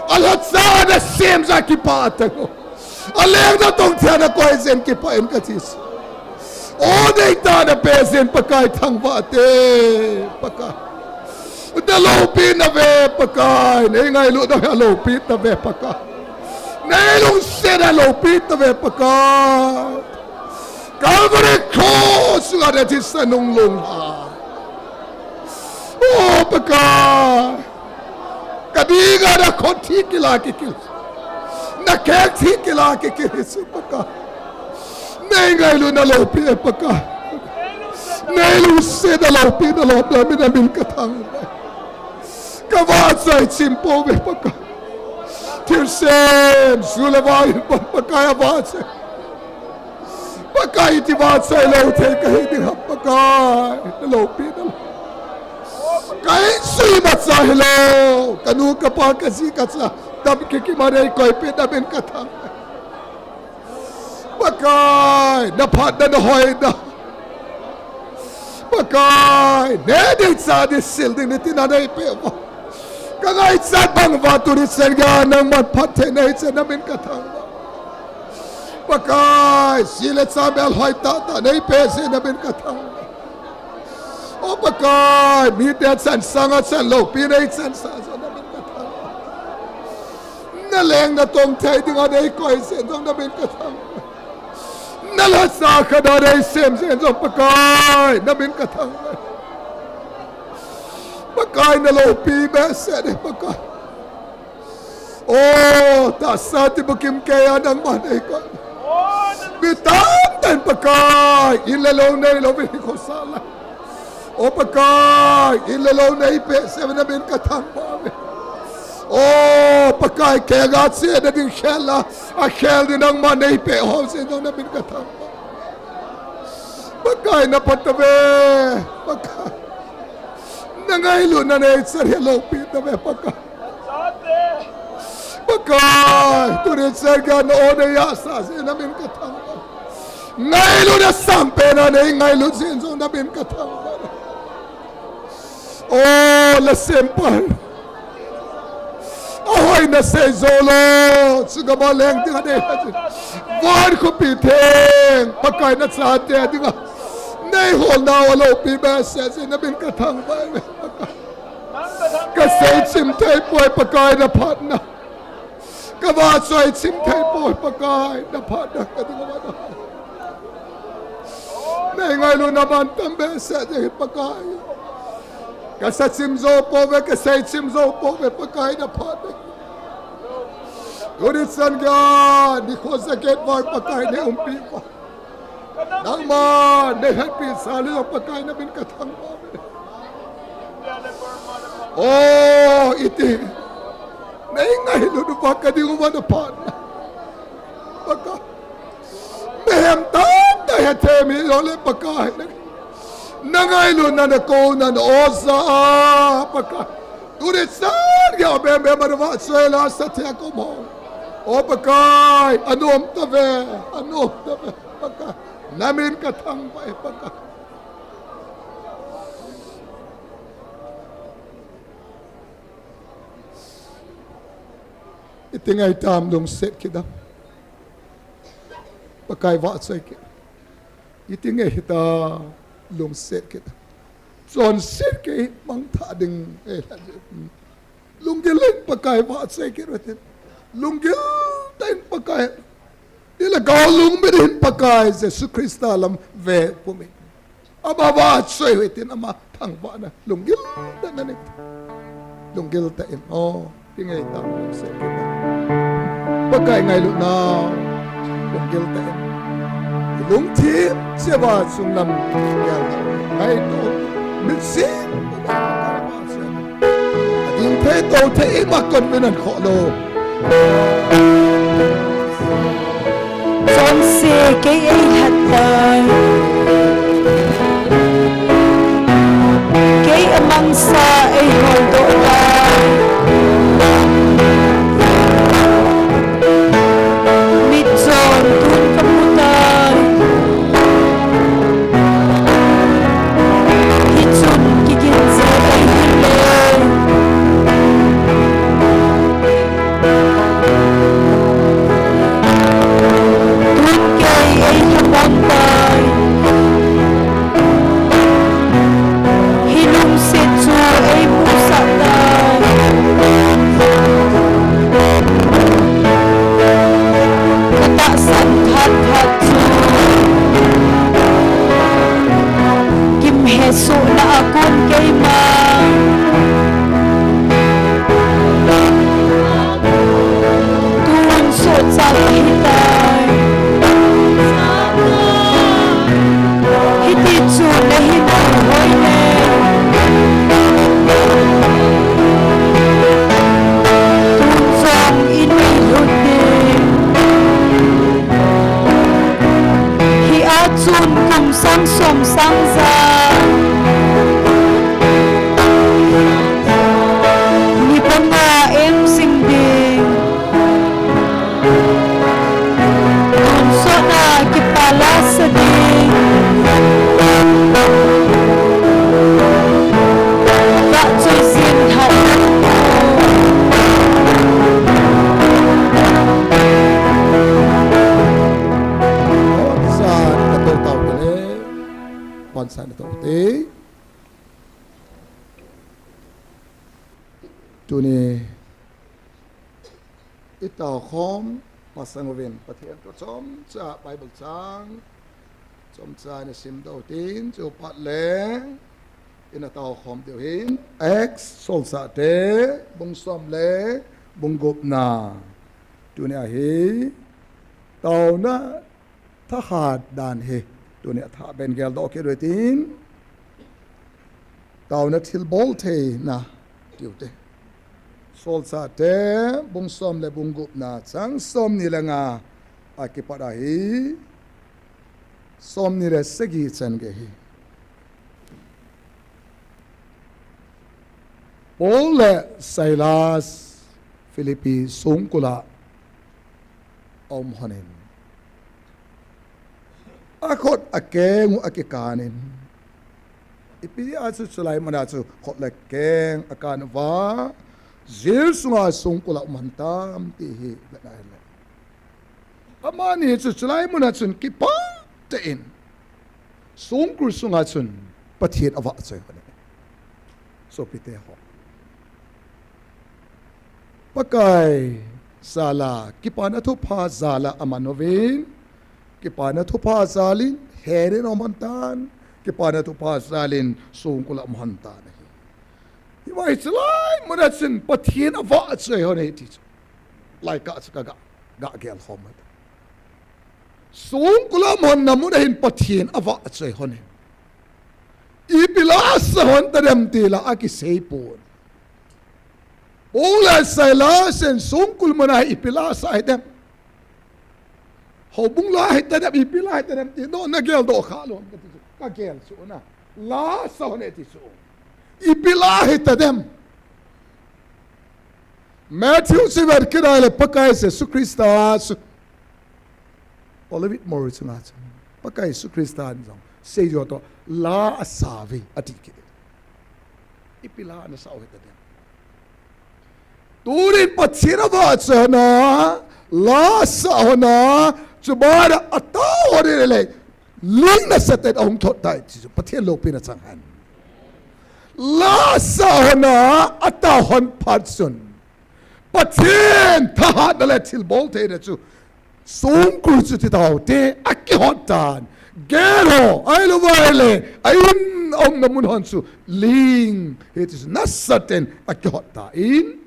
Alhacha nasem jeh a kipah tave. Aleng natong thei a nakoi jeh in kipah in kati chu. O neitah napeh jeh in Pakai thangvah te Pakai. Naloupi tave Pakai, neingailutna hi aloupi tave Pakai. Neilungsetna aloupi tave Pakai. Calvary cross sunga nathisan hung longlha. O Pakai. Kadinga nakhut thi kila kikil. Nakheng thi kila kikil hi chu Pakai. Neingailutna loupi e Pakai. Neilungsetna loupina lom lom in namin kathangvah. Kavahchoi chim pouve Pakai. Thilsem, ju le vai, Pakai avahchoi. Pakai iti vahchoi lou thei kahi ding ham Pakai. Naloupina lou. Ka insung imacha hilou. Kanu, kapa, kaji, kacha. Dam kikima neikoipeh, namin kathang. Pakai, naphatna nahoina. Pakai, neh ding chah ding sil ding nitina neipeh uva. Kangaichat bang uva tuni chan geiya nangman phattheina neichan namin kathangvah. Pakai, ji le cha melhoi tahtah neipeh jeh in namin kathangvah. O Pakai, mite chansanga chan loupina neichansah jeh in namin kathangvah. Naleng natong thei dinga neikoi jeh in jong namin kathangvah. Nalhacha khat a neisem jeh in jong Pakai, namin kathangvah. Pakai naloupi behseh e Pakai. O, tahsa ti bukim keiya nangman neikoi. Mi tamtah in Pakai, in le lou neilouvin hinkho sah lai. O Pakai, in le lou neipeh jeh in namin kathangvah uve. O Pakai, keiya chena ding khel a, akhel ding nangman neipeh hou jeh in jong namin kathangvah. Pakai naphatah ve, Pakai. Nangailutna neichan hi aloupi tave Pakai. Pakai, tuni chan geiya na-o neiyahsah jeh in namin kathangvah. Ngailutna sangpen a neingailut jeh in jong namin kathangvah. O, nasempa. Ahoi nasei jou lou, chugam a leng ding anei. Van khopi theng, Pakai nachate dinga neiholnau aloupi behseh jeh in namin kathangvah e, Pakai. Kasei chim thei poi, Pakai, naphatna. Kavahchoi chim thei poi, Pakai, naphatna kading uva. Nei ngailutna mantam behseh jeh in, Pakai. Kasa chim jou pouve, kasei chim jou pouve, Pakai, naphatna. Tuni chan geiya nikho jacket vang, Pakai, neiumpi uva. Nangman neihetpi sah le jong, Pakai, namin kathangvah e. O, iti nei ngailut uva kading uva, naphatna, Pakai. Mihem tamtah hethem hijongle, Pakai, na, nangailutna, nakouna, na-o ja a, Pakai, tuni chan geiya bembem a navahchoi le sah thei a kaum ho, o Pakai, anom tave, anom tave, Pakai. Namin kathangvah e, Pakai. Iti ngai hitam, lungset kit a, Pakai vahchoi kit. Iti ngai hitam, lungset kit a, chonset kei mangthah ding eilha jeh. Lunggil in Pakai vahchoi kit uhitin. Lunggil tah in Pakai, ti le gao lungmit in Pakai Jesu Christa lam ve pumin. Ama vahchoi uhitin, ama thangvahna lunggil tah in nanei. Lunggil tah in, o, iti ngai hitam, lungset kit a, Pakai ngailutna lunggil tah in, ilungthim cheh uva chunglam gel ngaito, mitsim ading thei tou thei ima kon min an khoh lou. Chonse kei eilhat tai, kei amangsa eiholdoh tai. Mitchon tun kamu tai, hichun kigin jeh eihile. Tun kei eilha pon tai, hilungset chu eimusah tai. Katahsan phat phat chu kimhesohna akon keima. Tun sohcha kahitai. Hitichun nahin hoine. Tun jong in eilhut ding. Hia chun kum sang som sang ja ni panga em jing ding. Tonsot a kipa lasa ding. Vahchoi jing lhah ding. Sa na to tau te le. Pon sa na to te. Tuni i taokhom masang uvin Pathen thu chomcha Bible chang chomcha i simdoh u hitin, chupat le i na taokhom diu ahin Acts Solchahte bung som le bung gupna. Tuni a hi taona thahat dan hi tuni a thah ben geldoh kit u hitin, taona thilbol theina tiu te. Solchahte bung som le bung gupna chang somni le nga a kipat a hi somni le sagi chan gei hi. Paul le Silas Philippi songkul a aum lhonin, akhut akeng u akikan in, ipi a chu chulai mun a chu khut le keng akan uva, Jail sunga songkul a um hen tam ti hi, amani chu chulai muna chun kipah tah in songkul sunga chun Pathen avahchoi hon ahi. Sopite ho, Pakai jal a kipana thupha jal a aman uvin, kipana thupha jal in herin aum hen tan, kipana thupha jal in songkul a um hen tan ahi. Hiva hi chulai muna chun Pathen avahchoi hon ahi ti chu, lai kah chu ka ga, ga gel khom hon. Songkul a um hon na muna hin Pathen avahchoi hon ahi. Ipi la asa hon tadem ti la akisei pon. Paul le Silas in songkul muna hi ipi la asa hidem? Houbung la hitadem, ipi la hitadem ti, no, na geldoh kha lou ham kati chu. Ka gel chu na. La asa hon ahi ti chu. Ipi la hitadem? Matthew seven kidai le Pakai Jesu Christa chu Olivet Mol chunga chun Pakai Jesu Christa in jong seijuh toh la asa uve ati kit e. Ipi la nasa u hitadem? Tunin Pathen avahchoi hon a, la asa hon a, chubana atao hon in le, ling nasatah in ahung thot tai ti chu Pathen loupina chang hen. La asa hon a, atao hon phat chun Pathen thahatna le thilbol theina chu songkul chu ti taute akihot tan. Gel ho, ahilou vai le, a in a umna mun hon chu ling hiti chu nasatah in akihot tan.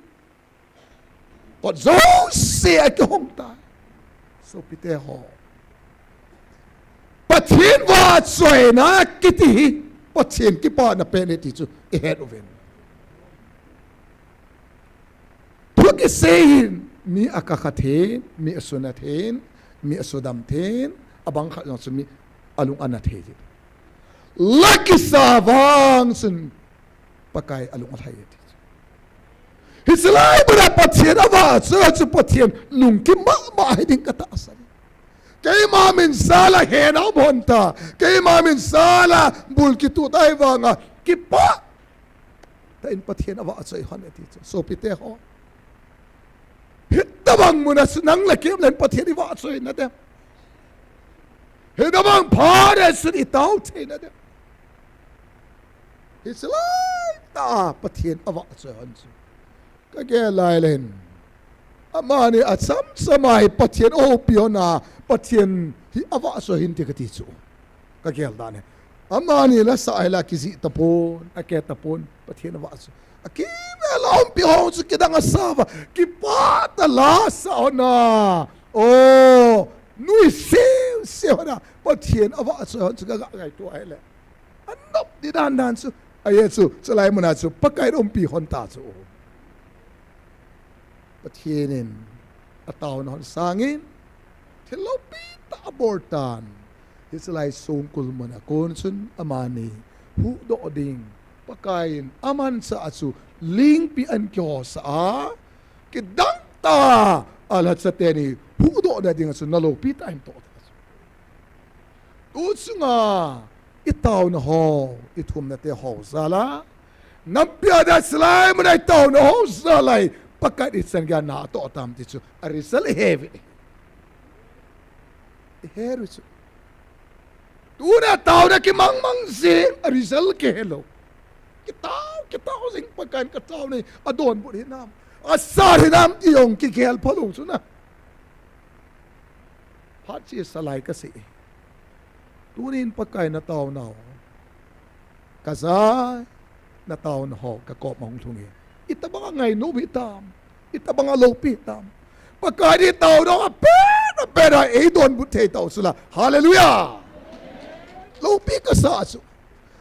Kot jouse akihong tai. Sopite ho, Pathen vahchoina kiti hi Pathen kipana pen ahi ti chu ihet uvin. Thu kisei hin mi akakha thei, mi asuna thei, mi asudam thei, abang khat jong chu mi alung ana thei. La kisa vang chun Pakai alung alhai e ti chu. Hiche lai muna Pathen avahchoi chu Pathen lungkim mama hiding katahsan e. Keima min jal a hena um hon ta, keima min jal a bul kituh tai vang a kipah tah in Pathen avahchoi hon e ti chu. Sopite ho, hitobang muna chu nang le kei um le hin Pathen ivahchoi nadem? Hitobang phat a chu itao thei nadem? Hiche lai tah a Pathen avahchoi hon chu ka gel lai le hin, amani achamcham a hi Pathen ahoupi hon a, Pathen hi avahchoi hon ti kati chu. Ka gel dan hi, amani la sa a hi la kijih tapon, ake tapon, Pathen avahchoi. Akimvel a umpi ho chu kidang asa uva, kipah tah a la sa hon a, o, nuisel sel hon a Pathen avahchoi hon chu ka ga ngaito a hile, anop di dan dan chu, ahi chu, chulai muna chu Pakai in umpi hon ta chu. Pathen in ataona hon sangin thil loupi tah abol tan. Hiche lai songkul muna kon chun amani huhdoh ding, Pakai in amanchah a chu lingpi ahin kihosah a, kidang tah a alhacha teni huhdoh na dinga chu na loupi tah ahin toh ta chu. Tu chunga itaona ho, ithumna te ho jal a, nampi a dia chulai muna itaona ho jal a hi Pakai in ichan geiya na atoh tam ti chu a result ihe uvin. Ihe u chu. Tuna taona kimang mang jing, a result kihe lou. Kitao, kitao jing, Pakai in kataona hi adonbut hinam, asat hinam ti jong kigel phalou chu na. Phat chesa lai kasei. Tunin Pakai nataonau, kajah nataona ho kakoma hung lhung e. Itobang a ngainom hitam, itobang a loupi hitam. Pakai in itaonau apet apet a eidonbut thei tau chu la. Hallelujah! Loupi kasah chu.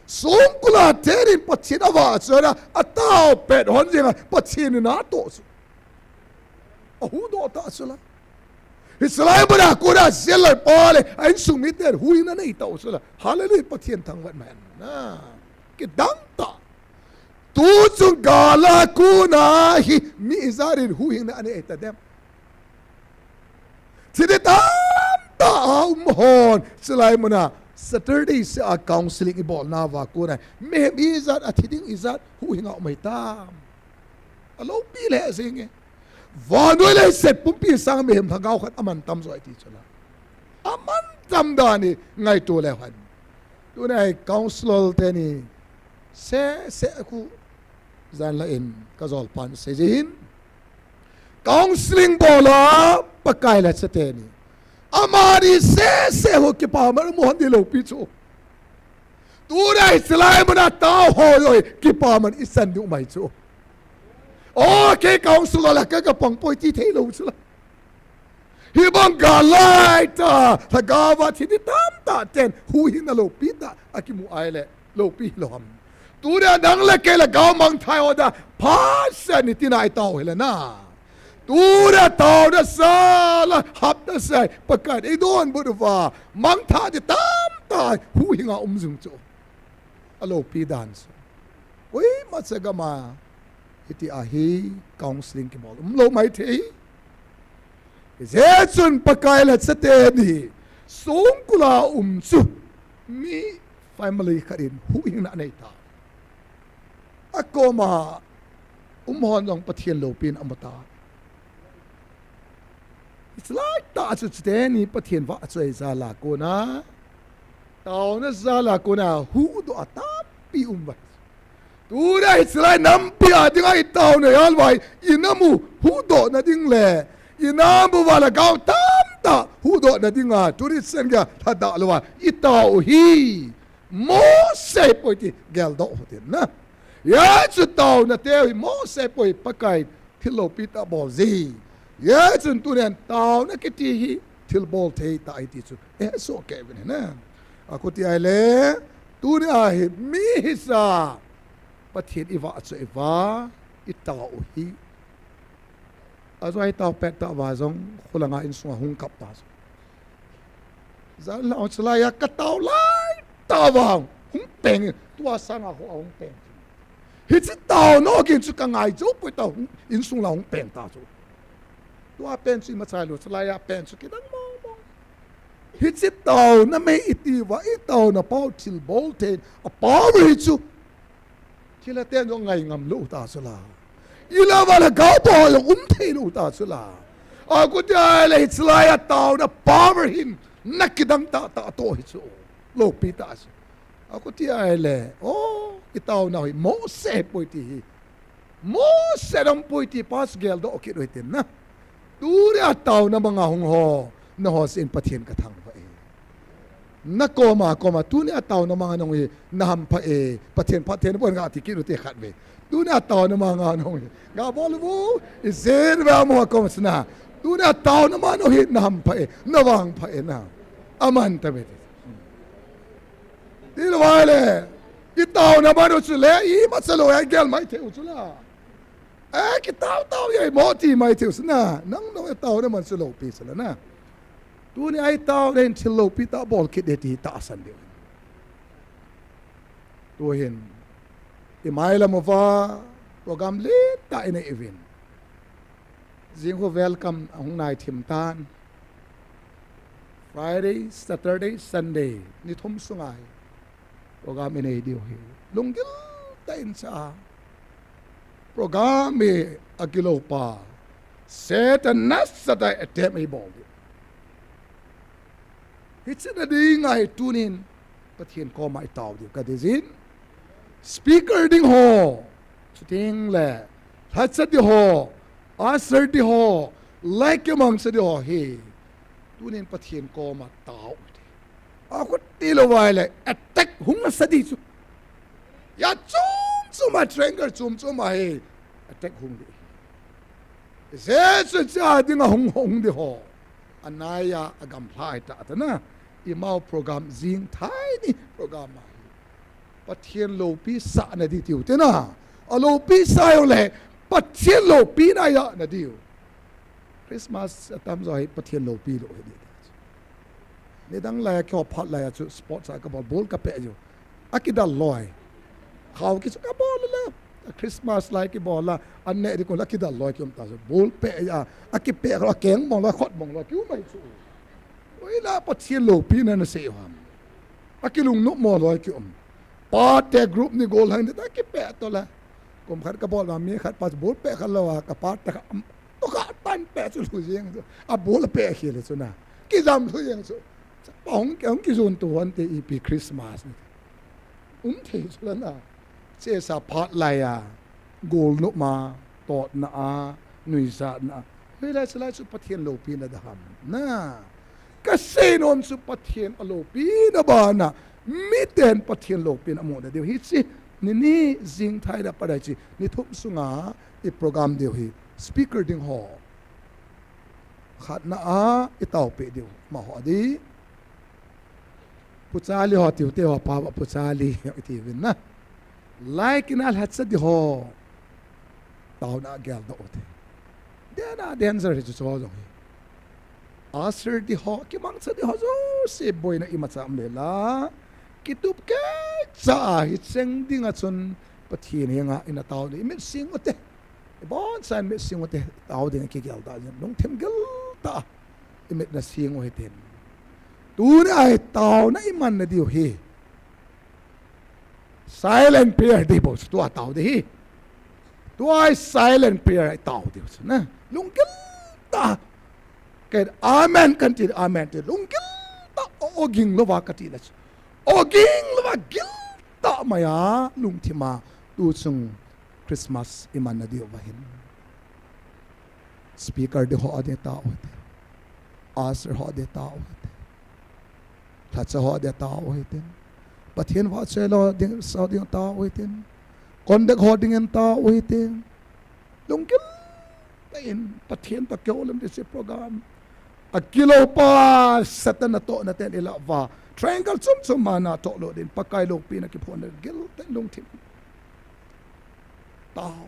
Songkul a thenin Pathen avahchoi a, atao pet hon jeng a Pathen in atoh chu. Ahuhdoh tah chu la. Hiche lai muna kona jail loipa le a insung miten huhhingna anei tau chu la. Hallelujah, Pathen thangvah in um hen. Na, kidang tah. Tu chung gal a kona hi mi ijat in huhhingna anei tadem? Thil tamtah a um hon, chulai muna Saturday seh a counseling ibolna uva kona mihem ijat, athi ding ijat huhhing a um ahitam? Alopi le jing e. Vannoi leiset pumpi sang mihem lhagao khat aman tam jo ahi ti chu la. Aman tam dan hi ngaito le hen. Tuni a counsellor teni sese khu jan la in ka jolpan sei jin. Counselling bol a Pakai lhacha teni. Amani sese ho kipaman mu hon di loupi chu. Tuni a hiche lai muna tao ho jong kipaman isan diu mai chu. O, kei counsellor la ka, ka pang poi ti thei lou chu la. Hibang gal lai tah, lhagao a thi di tamtah ten, huhhingna loupi tah akimu a ahile, loupi hilou ham. Tuni a nang le kei lhagao mangthah ho dia, phasen ni tina itao hile na. Tuni a taona jal a, hapta sei, Pakaiyin eidonbut uva, mangthah di tamtah, huhhinga um jing chu. Alopi dan chu. Koima cha gam a, hiti a hi counselling kibol umlou maithei. Hijeh chun Pakai lhacha teni, songkul a um chu, mi family khat in huhhingna anei ta. Akoma um hon jong Pathen loupina amu ta. Hiche lai tah chu chuteni Pathen vahchoi jal a kona, taona jal a kona huhdoh a tampi um uve. Tuni a hiche lai nampi a dinga itaona jal uva, inamu huhdohna ding le, inamu uva lhagao tamtah huhdohna dinga, tuni chan geiya lhadah louva itao u hi mohsei poi ti geldoh u hitin na. Hijeh chun taona teu hi mohsei poi, Pakai thil loupi tah bol ji. Hijeh chun tunin taona kiti hi thilbol thei tah ahi ti chu ihesoh kei uvin ahi na. Akhuti ahile, tuni a hi mi hisa Pathen ivahchoi uva, itao u hi. Ajou a itao pet tah uva jong, kholanga insunga hung kap ta jong. Jan lang chu laiya katao lai tah uva hung peng, tua sanga ho ahung peng. Hiche taona gin chu kangai jou poi, tao hung, insung la hung peng ta chu. Tua pen chu ima chailou, chu laiya pen chu kidang mong mong. Hiche taona mei iti uva, itaona pao thilbol thei a power hi chu. Thilha ten jong ngai ngam lou ta chu la. Ilama lhagao bou jong um thei lou ta chu la. Akhuti ahile hiche laiya taona power hin nakidang tahtah toh hi chu. Loupi tah chu. Akhuti ahile, o, itaona hi mohsei poi ti hi. Mohsei dam poi ti pa chu geldoh kit u hitin na. Tuni a taona manga hung ho, nangho jeh in Pathen kathangvah e. Nakoma, koma, tuni a taona manga nahung hi, nahampha e, Pathen phatthei naboh in gati kit u hite khatvei. Tuni a taona manga nahung hi, gabol uvo, ijeh inem itih a koma chu na. Tuni a taona manga nahung hi, nahampha e, navangpha e na. Aman tave. Tilou ahile, itaona man u chu le, imacha lou, igel maithei u chu la. E, kitao tao e, mo ti maithei u chu na. Nang nahung itaona man chu loupi chu la na. Tuni a itaona hin thil loupi tah bol kit ding ti tahsan diu. Tuhin, imailam uva, program lentah inei uvin. Jing khu welcome ahung nai thim tan. Friday, Saturday, Sunday, ni thum sunga hi program inei diu hi. Lunggil tah in cha. Program hi akilou pa, Satan nasatah in attempt eibol diu. Hiche na dinga hi tunin Pathen koma itao diu kati jin. Speaker ding ho, chuteng le lhacha di ho, usher di ho, lai kimangcha di ho hi tunin Pathen koma tao u hite. Akhuti lou ahile attack hung nasa di chu. Ijat chom chom a, triangle chom chom a hi attack hung di. Jesu cha dinga hung hung di ho. Anaiya agamlha ahi tah tah na. Imau program jing thai ni program ahi. Pathen loupi sahna di tiu te na. Aloupi sah jongle Pathen loupina ahi na diu. Christmas atamjo hi Pathen loupi lou hi di. Nidang laiya kihou phat laiya chu sports a kabol, ball kapeh jiu. Akidal loi. Khao kichu kabol le. Christmas lai kibol a, an neh di kon la kidal loi kium ta chu. Ball peh a, akipeh a, akeng mong loi, khut mong loi, kium ahi chu. Oi la Pathen loupina nasei u ham. Akilungnop mo loi kium. Pate group ni gollhang di ta kipeh to la. Kum khat kabol ma, mi khat pa chu ball peh kha lou a, kapa tah kha, um, to kha tan peh chu lhu jeng chu. A ball peh khel chu na. Kijam lhu jeng chu. Pa hung ki, hung kijun tu hon te ipi Christmas ni. Um thei chu la na. Che sa phat lai a. Gol nu ma, tot na a, nuisat na a. Hei lai chu lai chu Pathen loupina da ham. Na. Ka seinom chu Pathen a loupina bana, miten Pathen loupina amu na diu. Hiche, ni ni jing thai da pa dai chi, ni thum sunga i program diu hi, speaker ding ho. Khat na a, i tao pe diu, ma ho di. Pu Charlie ho tiu te ho pa, Pu Charlie, i ti vin na. Lai kina lhatsa di ho. Taona gel do te. Dena danger hi chu cho jong hi. Asir di ho, kimangcha di ho jouse boina imacha um le la. Kitup kei cha a hi cheng ding a chun Pathen henga ina tao ding. I mit sing u te. I bon chan mit sing u te. Tao ding kigel da jin. Lungthim gel ta. I mit na sing u hitin. Tuni a hi taona i man na diu hi. Silent prayer di bou chu tua tao di hi. Tua hi silent prayer i tao di chu na. Lunggil ta. Ken amen kan ti, amen ti. Lunggil ta o, o ging lou va ka ti la chu. O ging lou va gil ta maya lungthim a tu chung Christmas i man na diu va hin. Speaker di ho a di tao hi te. Usher ho a di tao hi te. Lhacha ho a di tao hi te. Pathen vahchoi lou ding, sao ding tao hi te. Conduct ho ding in tao hi te. Lunggil ta in Pathen toh kihoulim di chi program. A kilou pa Satan natoh na ten i la va. Triangle chom chom ma natoh lou din. Pakai loupina kiphon na gil ta lungthim. Tao.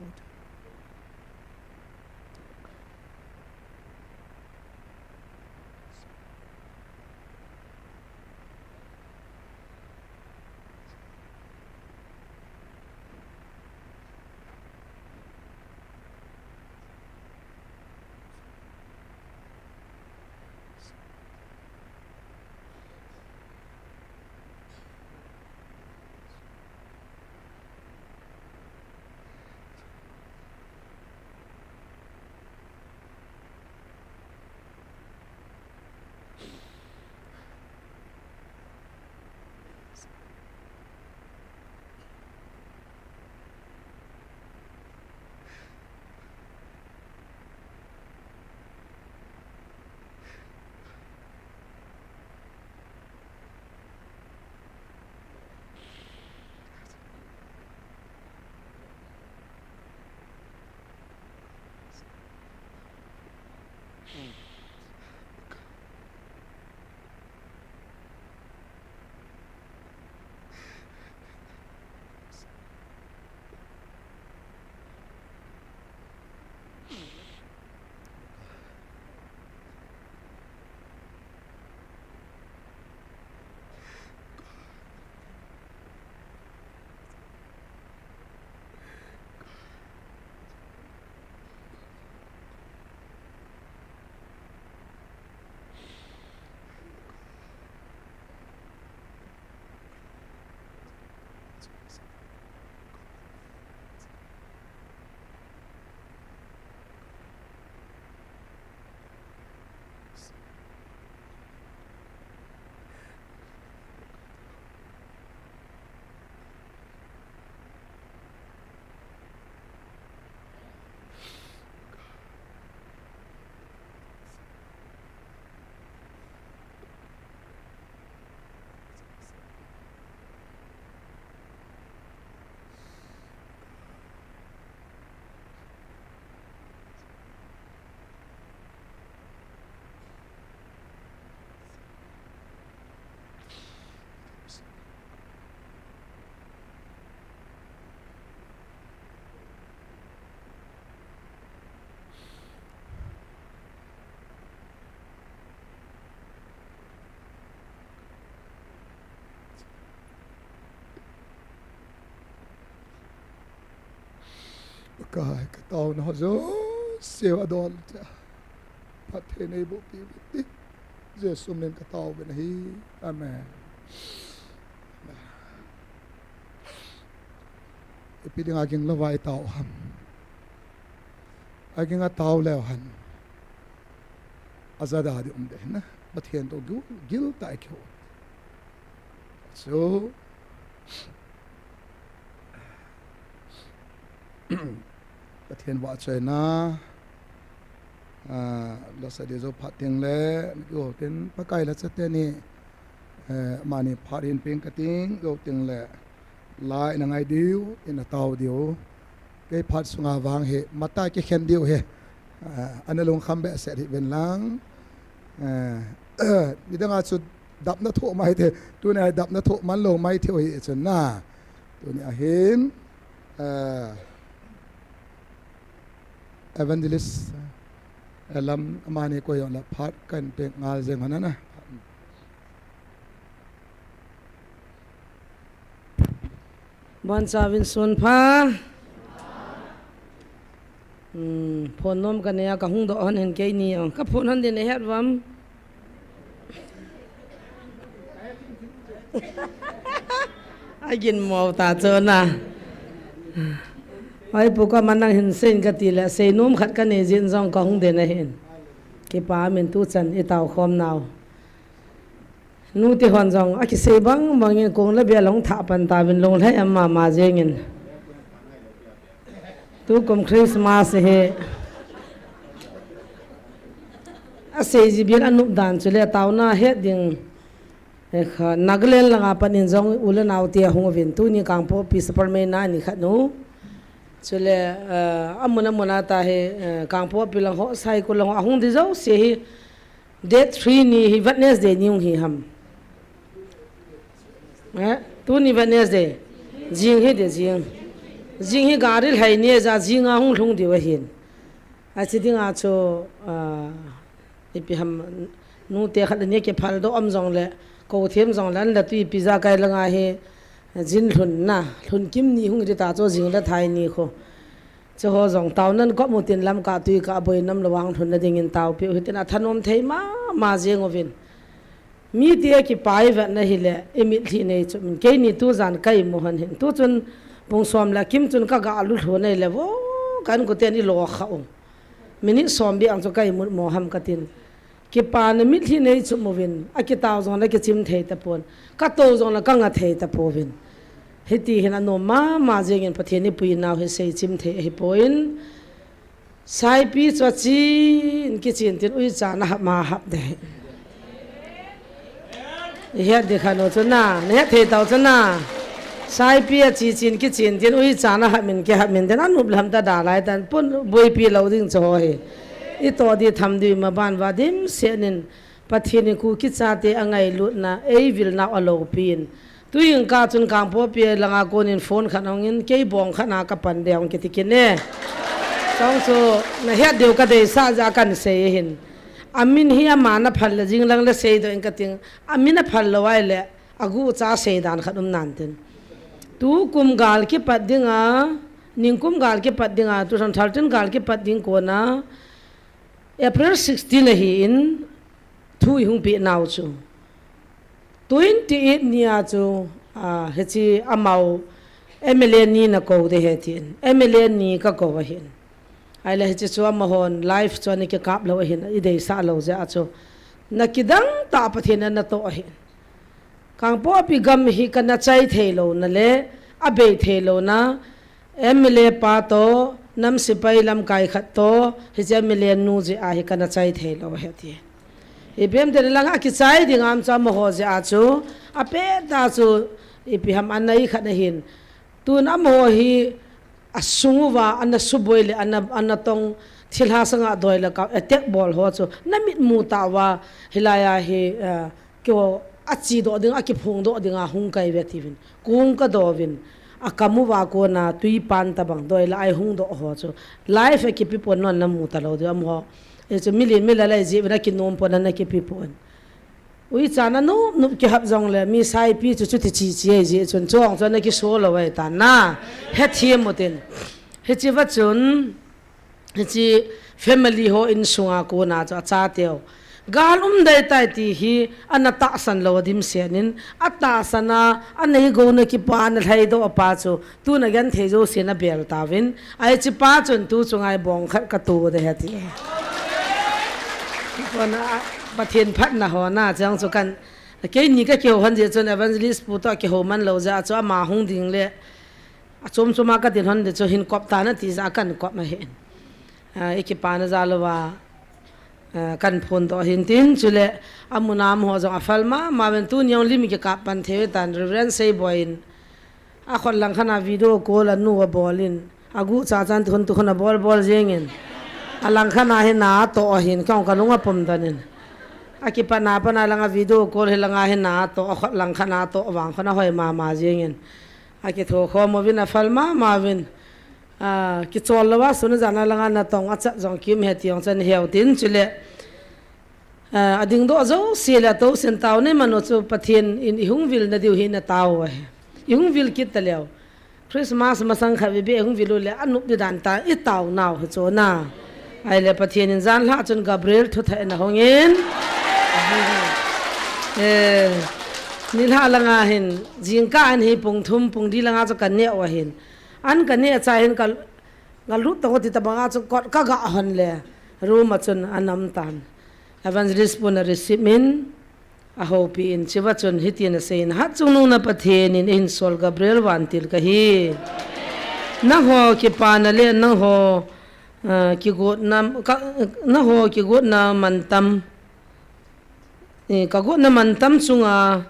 Pakai, ka taona ho jouse u adol ta. Phatthei nei boh piu hite. Jesu min in ka tao uvin ahi. Amen. Ipi dinga ging louva itao ham. Aginga tao leu hen, ajada di um ding ahi na. Pathen toh gil, giltah a ikihou. So, Pathen vahchoina, ah, lasa ding jou phat teng le, na kihou tin, Pakai lasa teni, eh, amani phat hin peng kating, jou teng le, la ina ngai diu, ina tao diu. Kei phat sunga vang hi, mata kikhen diu hi. Ah, ana lungkham behseh hih uvin lang. Ah, nidanga chu dapna thoh mai thei, tunia hi dapna thoh man lou mai thei u hi chun na. Tunia hin, ah, Evangelist, eh, lam amani koi jong le phat kahin peng ngal jeng hon ana. Boncha uvin sun pha. Hmm, phone nom kanei a kahung doh hon hin keini jong. Ka phone hon din nahet uvam. Agin mo ta chu na. Ai pu ka manang hin seiyin kati le, seinom khat kanei jin jong kahung din ahin. Kipa min tuchan itao khom nau. Nute hon jong, akisei bang bangin kong le bel ahung thah pan tauvin lunglhai ama ma jengin. Tukum Christmas hi. Asei ji bel anop dan chule taona het ding. Eh, kha, Nagaland langa panin jong u le nao te ahung uvin. Tuni Kangpokpi Superman na ni khat nu. Chule, eh, amun amun a ta hi, eh, Kangpokpi lang ho, Saikul lang ho, ahung di jouse hi. Date three ni hi Wednesday ni hung hi ham. Eh, tuni Wednesday. Jing hi de jing. Jing hi gari lhai ni ja jing a hung lhung diu ahin. Achi dinga chu, ah, ipi ham nute khat ni kiphal doh um jong le, kou them jong le, an la tui ipi ja kai langa hi, jin lhun na, lhun kim ni hung di ta chu jing le thai ni khu. Chu ho jong tao nan ko mu tin lam ka tui ka boi nam lo vang lhun na dingin tao piu hitin a thanom thei ma, ma jeng uvin. Mi ti a kipai vet na hile, i mitlhi nei chu min. Keini tu jan kai mu hon hin. Tu chun pung som le kim chun ka ga lu lhu nei le vo, kan ku ten i lo kha u. Minute som bi ang chu kai mut mo ham ka tin. Kipa na mitlhi nei chu mu vin. A kitao jong le kichim thei ta pon. Ka to jong le ka nga thei ta po vin. Hiti hin a nom ma, ma jeng in Pathen i pui nau hi sei chim thei hi pon. Saipi chu a chin kichin tin uicha na hap ma hap de. I het di khan u chu na, na het thei tau chu na. Saipi a chi chin kichin tin uicha na hap min kihap min tin a nup lam ta da lai tan pun buipi lo ding chu ho hi. I to di tham di ma ban va dim se nin Pathen in Kuki chate a ngailutna, ei vilnau a lopi in. Tuin ka chun Kangpokpi langa konin phone khat hong in, kei bong khat na ka pan de hong kiti kit e. Chong chu, na het diu ka deisah jeh a kan sei hin. A min hi ama na phal le jing lang le sei doh in ka ting. A min a phal lou ahile, a gucha sei dan khat um nan tin. Tukum gal kipat dinga, ningkum gal kipat dinga, two thousand thirteen gal kipat ding kona, April sixteen ahin thu i hung peh nau chu. Twenty eight ni a chu, ah, hiche amau M L A ni na kou de he tin. M L A ni ka kou ahin. Ahile hiche chu amahon live chu ana kikap lou ahin, i deisah lou jeh a chu. Na kidang tah Pathen in ana toh ahin. Kangpokpi gam hi kana chai thei louna le, a bei thei louna, M L A pa toh, nam sepai lamkai khat toh, hiche M L A nu jeh a hi kana chai thei lou ahi ati. Ipi ham tile lang a kichai ding ham chu amaho jeh a chu, a pet a chu, ipi ham anai khat ahin. Tun amaho hi, a sung uva, ana suboi le, ana, ana tong, thilha sanga doi le ka, attack bol ho chu, na mit mu tah uva, hilai a hi, eh, Keiho a chi doh ding, a kiphong doh ding a hung kai ve tivin. Kung ka dovin. A kam uva kona tui pan tabang doi la ai hung doh ho chu. Live a kipi pon non na mu ta lou diu amaho. E chu milen mila lai jeh vin a kinom pon a na kipi pon. Uicha na nup nup kihap jong le mi saipi chu chuti chi chi ai jeh chun chuang chu na kiso lou ai ta na. Hethem u tin. Hiche va chun Hiche family ho insunga kona chu a chateu. Gal um dai tai ti hi ana tahsan lou a dimset in, atahsan a, anei gou na kipana lhaidoh a pa chu, tuna genthei jousen abel tauvin, ahi chi pa chun tu chunga bong khat ka tu de he ti. Kona, Pathen phatna ho na, chang chu kan, keini ka kihou hon jeh chun Evangelist pu toh kihou man lou jeh a chu ama hung ding le, achom chom a ka din hon de chu hin kop ta na ti jeh a kan kop ma hin. Ah, i kipana jal uva, ah, kan phondoh hin tin, chule amun a amaho jong aphal mama uvin, tuni jong lim kikap pan thei tan, Reverend Seiboi in akhut lang khat a video call anu abol in, aguh cha chan tukhun tukhun abol bol jeng in, alang khat a hin atoh ahin, kei jong kalung apum dan in, akipana pana lang a video call hi lang a hin atoh, akhut lang khat a atoh vang khun ahoi mama jeng in, akitho khom uvin, aphal mama uvin. Ah, kichol lou a, sun a jan a lang a natong a chat jong kium he ti jong chan heu tin chule. Ah, ading doh jouse le atoh sen tao nei man u chu Pathen in i hung vil na diu hi na tao u ahi. I hung vil kit ta leu. Christmas masang khat vei beh i hung vil u le anop di dan ta i tao nau hi chu na. Ahile Pathen in jan lha chun Gabriel thu thah in ahung in. Eh, nilhah lang a hin, jingkah an hi pung thum, pung li lang a chu ka neh u ahin. An ka neh chai hin ka, ka lut tong u ti tabang a chu kot ka ga hon le, room a chun anam tan. Evangelist pun a receive in, ahoupi in, chiva chun hitin asei in, Hatchungnung na Pathen in eihin sol Gabriel vantil kahi. Nangho kipana le nangho, ah, kigotna, ka, nangho kigotna mantam, eh, ka gotna mantam chunga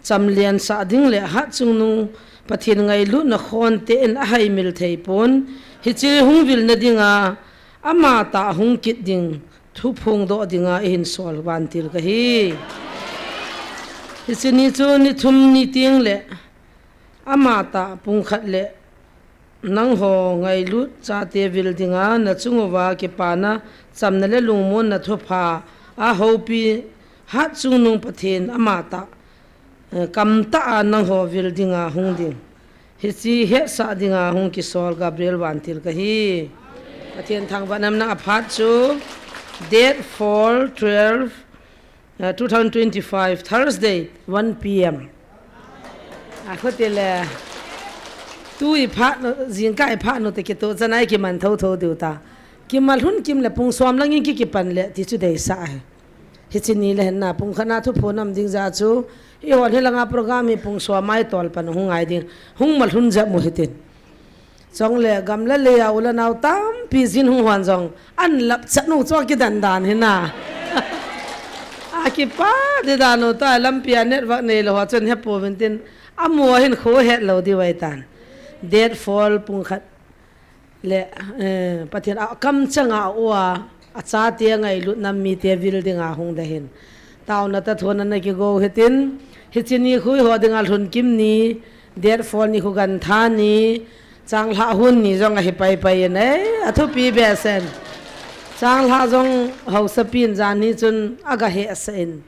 chamlian sah ding le Hatchungnung Pathen ngailutna khonte in ahaimil thei pon, hiche hung vilna dinga, ama tah hung kit ding, thu phongdoh dinga eihin sol vantil kahi. Hiche ni chu ni thum ni teng le, ama tah pung khat le, Nangho ngailut chate vil dinga, na chung uva kipana, chamna le lungmonna thupha a houpi Hatchungnung Pathen ama tah, eh, kam tah a nangho vil dinga hung ding. Hiche hetsah dinga hung kisol Gabriel vantil kahi. Pathen thangvahna a phat chu date four twelve, Uh, two thousand twenty-five, Thursday, one P M. A, khutile. Tu i phat nu, jingkah i phat nu te kitoh chan a i kiman thotho diu ta. Kimal lhun kim le pung som lang in ki kipan le ti chu deisah ahi. Hiche ni le hin na pung khat na thuphon um ding jeh chu. Eiho hi langa program hi pung som a i tol pan hung ngai ding. Hung mal lhun jep u hitin. Chule gam le lei a u le nao tampi jin hung hon jong an lap chat nu chu kidan dan hi na. A kipa di dan u ta lampi a network nei lou ho chun he pouvin tin amu a hin kho het lou diu ahi tan. Date four pung khat le, eh, Pathen a kam chang a u a, a chate a ngailutna mite vil dinga hung de hin. Taona ta thona na kigo hitin, hiche ni khu eiho dinga lhun kim ni, date four ni khu gantha ni, changlhah hun ni jong ahi pai pai in, eh, a thupi behseh in. Changlhah jong haosapi in jan ni chun aga hehsah in.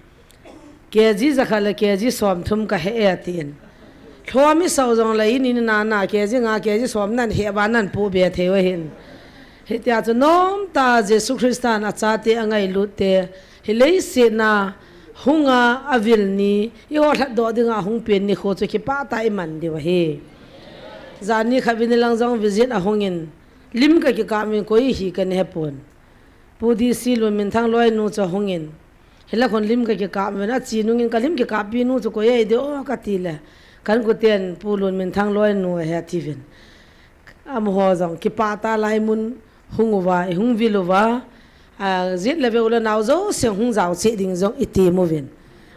K G jakhat le K G somthum ka heh e atin. Lhom i sao jong le i ni na na K G nga K G som nan heh uva nan pu be thei u ahin. Hitia chu nomtah a Jesu Christa in a chate a ngailut te, hi leiset na hung a, a vil ni, eiho lhatdoh dinga hung pen ni khu chu kipah tah a i man diu ahi. Jan ni khat vin lang jong visit a hung in, lim ka kikap in koi hi ka he pon. Pu D C Lunminthang loi nu chu hung in, Hila khun lim ka kikap uvin, a chi nungin ka lim kikap pi nu chu koi ahi de o ka ti le. Kan kuten Pu Lunminthang loi nu ahi a ti uvin. Amaho jong kipah tah a lai mun hung uva, i hung vil uva. A, jet le ve u le nao jouse hung jao cheh ding jong i ti uvin.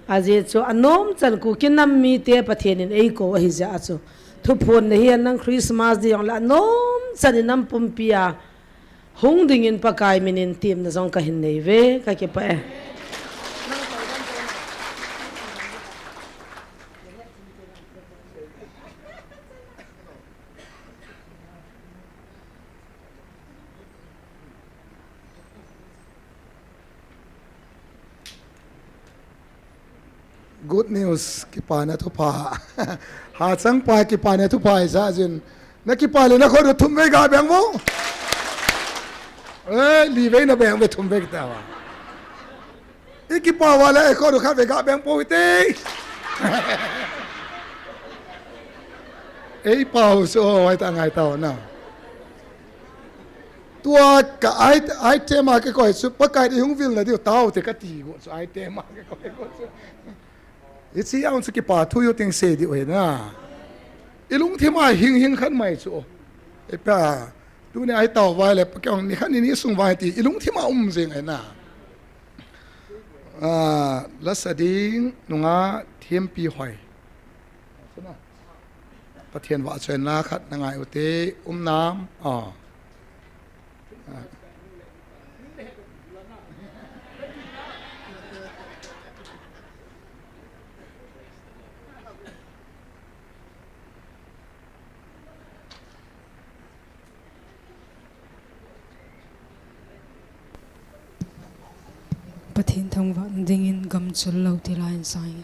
Ajeh chu anom chan Kuki nam mite Pathen in eikou ahi jeh a chu. Thuphon na hi a nang Christmas di jong le anom chan i nam pumpi a. Hung dingin Pakai minin temna jong ka hin nei uve, ka kipah e. Good news, kipana thupha. Hachangpa kipana thupha i ja jin. Na kipa le na khut u thum vei ga beng vo. Eh, li vei na beng ve thum vei ta va. Kipah uva le, ei kho du khat ve ga beng pou te. Ei pau so, ai ta ngai tau na. Tua ka ai, ai tema ke koi su, Pakai di hung vil na diu tau te ka ti go su, ai tema ke koi go su. Hiche a chu kipa thu u ting sei diu ahi na. I lungthim a hing hing khat mai chu. Ei pa, tuni a hi tao vai le, pa kei ni khat ni ni sung vai ti, i lungthim a um jing ahi na. Ah, la sa ding, nunga thempi hoi. Pathen vahchoina khat na ngai u te, um nam, ah. Pathen thangvah dingin gam chul lou ti lai in sang.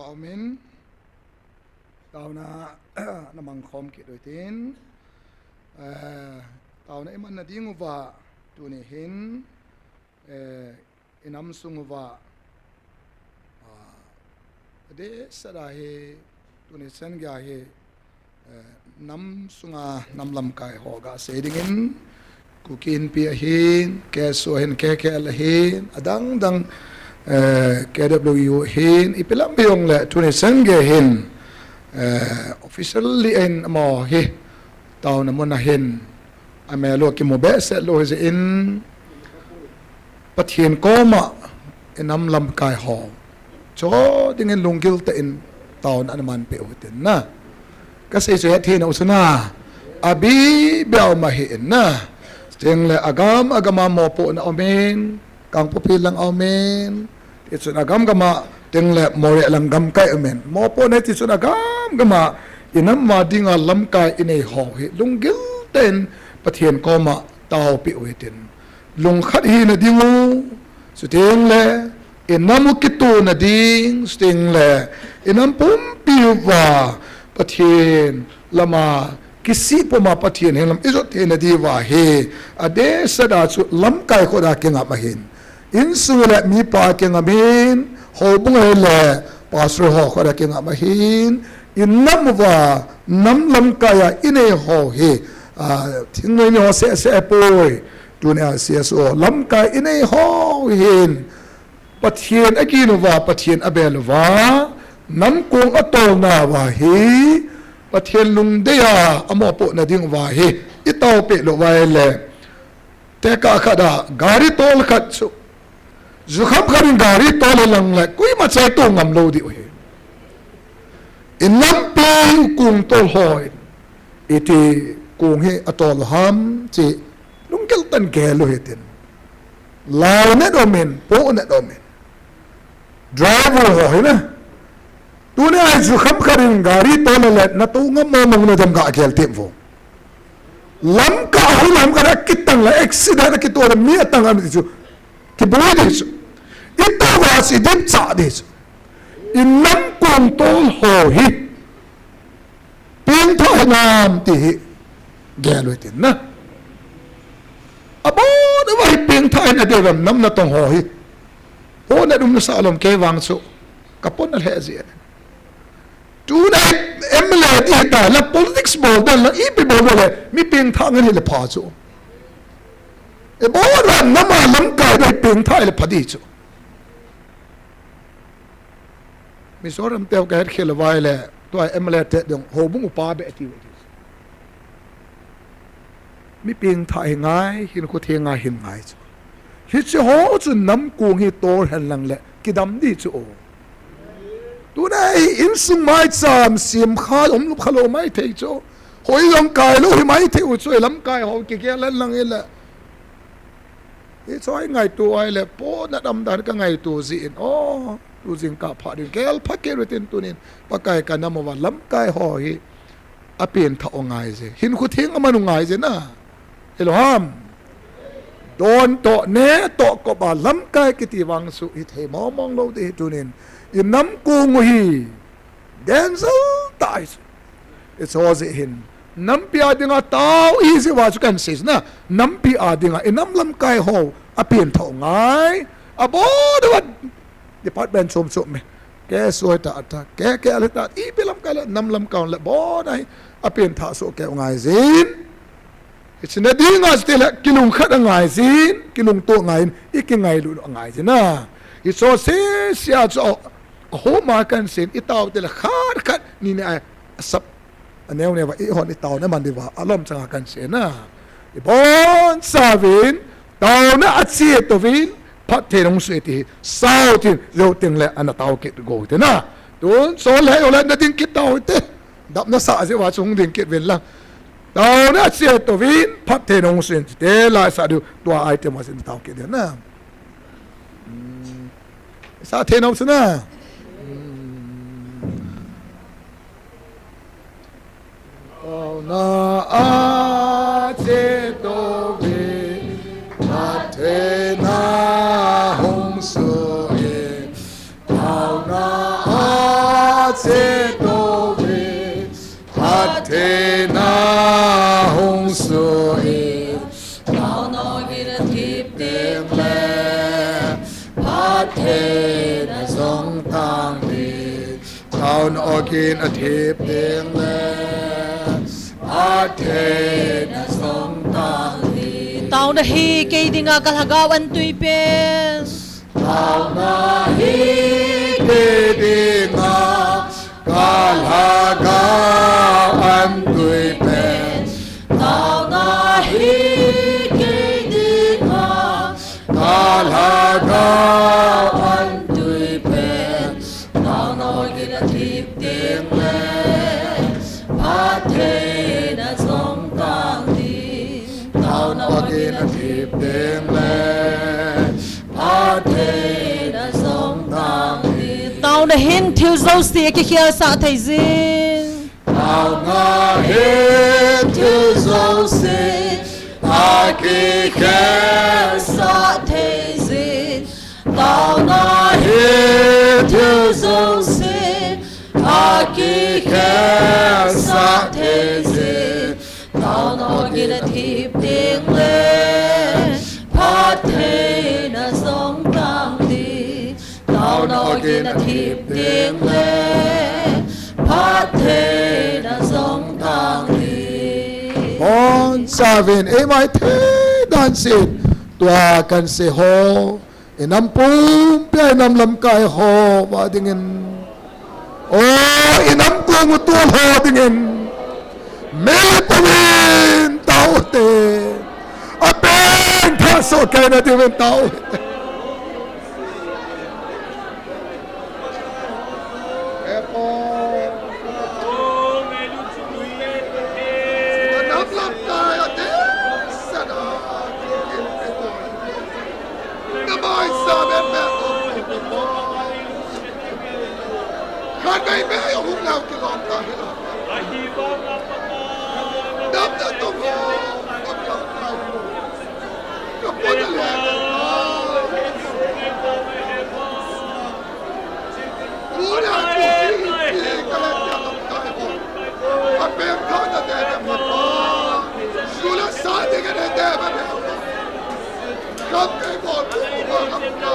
Amen. Taona na mangkhom kit uhitin. Eh, taona iman na ding uva tuni hin, eh, inam sung uva, ah, adeh seh a hi, tuni chan geiya hi, eh, nam sunga nam lamkai ho gasei dingin, Kuki Inpi ahin, K S O ahin, K K L ahin, adang dang, eh, K W U ahin, ipi lam bang le, tuni chan geiya hin, eh, officially in amaho hi, taona mun ahin, amel u kimu behseh lou hijeh in, Pathen koma inam lamkai ho chu dingin lunggil tah in taona ana manpeh uhitin na. Kasei chu hetthei nau chu na. Abi bia um ahi in na. Chuteng le agam agam a mopohna um in, Kangpokpi lang um in. Tichun agam gam a, chuteng le Moreh lang gamkai um in. Mopohna tichun agam gam a, inam a dinga lamkai inei ho hi lunggil tah in Pathen koma taopeh uhitin. Lungkhat hina ding u, chuteng le, inam u kitohna ding, chuteng le, inam pumpi uva, Pathen lama, kisih puma Pathen henga lam ijot theina diuva hi, adeh seh a chu lamkai khut a kingam ahin. Insung le mipa kingam in, houbung le pastor ho khut a kingam ahin, inam uva, nam lamkai a inei ho hi, ah, thingnoi ni ho seh seh poi, Tuni a C S O lamkai inei ho hin, Pathen agin uva, Pathen abel uva, nam kong atolna uva hi, Pathen lungdei a amopohna ding uva hi, itaopeh lou uva ahile, tekah khat a, gari tol khat chu, jukham khat in gari tol hilang le, koima chai to ngam lou diu hi. Inam peng kong tol ho in, iti kong hi atol u ham, chi lunggil tah in gel u hitin. Lainat um in, pohnat um in. Driver ho hi na. Tuni a hi jukham khat in gari tol le, nato ngam mong mong na dem gagel tep vo. Lamkai a hi lamkai a kitang le accident a kitoh le mi atang am ti chu. Kiboi ding chu. Itoh uva chu idip chah ding chu. Inam kong tol ho hi. Pengthah hinam ti hi. Gel u hitin na. Abon uva hi pengthah hina ding uvam nam natong ho hi. Pohnat um nasah lom kei vang chu. Kapon na lheh jeh in. Tuna M L A ti hita, la politics bol dan, la ipi bol dan le, mi pengthah ngen hile pha chu. Ibon uva nam a lamkai ding pengthah hile pha ding chu. Mizoram te kahet khel uva ahile, tua M L A te ding, houbung upa beh ti uve. Mi pengthah hi ngai, hinkho theng a hin ngai chu. Hiche ho chu nam kong hi tol hen lang le, kidam ding chu o. Tuna hi insung maicham, sem kha, um lum kha lou maithei chu. Hoi jong kai lou hi maithei u chu, lamkai ho kigel hen lang hile. Hichu hi ngaito ahile, pohnat um dan kangaito jeh in. O, tu jingkah phat ding, gel pha kit u hitin tunin. Pakai kanam uva lamkai ho hi. Apenthah u ngai je. Hinkho theng aman u ngai je na. Hilou ham. Don toh, neh toh, kop a lamkai kiti vang chu hithei mong mong lou ding hi tunin. Inam kong u hi. Danger tah ahi chu. Hichu jeh hin. Nampi a dinga tao ihi jeh uva chu kahin sei na. Nampi a dinga inam lamkai ho. Apenthah u ngai. Abon uva. Department chom chom me. K S O hita, ata, K K L hita, ipi lamkai le, nam lamkai le, bon ahi, apenthah soh kei u ngai jin. Hiche na dinga chu tile, kilungkhat angai jin, kilungto ngai in, ikingailut u angai jin a. Hiche sese a chu, ahoma kahin sei in, itao tile, khat khat, ni ni a, asap, aneo neo va, eihon itaona man diuva, alom changa kahin sei na. Ibon chauvin, taona ache touvin, phatthei nahung soh e ti hi, sao tin, jou teng le ana tao kit go te na. Tun, so le, yo le, na ding kit tao te. Dap nasa jeh uva chu hung ding kit uvin lang. Taona ache touvin, phatthei nahung soh in, te la sa diu, tua item a sin tao kit na. Hmm. Sa thei nau chu na. Hmm. Taona ache touvin, phatthei nahung soh in, taona a Taona ogin athip teng le, phattheina jong tang ding. Taona ogin athip teng le, phattheina jong tang ding. Taona hi kei dinga ka lhagao antui pen. Taona hi kei dinga ka lhagao antui pen. Taona hi kei dinga ka lhagao antui pen. Taona ogin athip teng le, phattheina jong tang ding. Taona ogin athip teng le, phattheina jong tang ding. Taona hin thil jouse akikhelsah thei jin. Taona hin thil jouse akikhelsah thei jin. Taona hin thil jouse akikhelsah thei jin. Taona ogin athip teng le, phattheina jong tang ding. Taona ogin athip teng le, phattheina jong tang ding. Bonchauvin, eima ithei dan seh in, tua kasei ho, inam pumpia inam lamkai ho, va dingin. O, inam kong u tol ho dingin. Mel pavin tao te. Apengthah soh kaina dingin tao. Khatvei vei ahung leu kilom ta hi la. Damna tong ho, damna tong ho. Ka pon a le ka pa. Muna ku ki ki ka le ka ka ka ho. A pengthah na de de ma pa. Sula sa de ka de de ma de. Kam ke bol ku ma kam ka.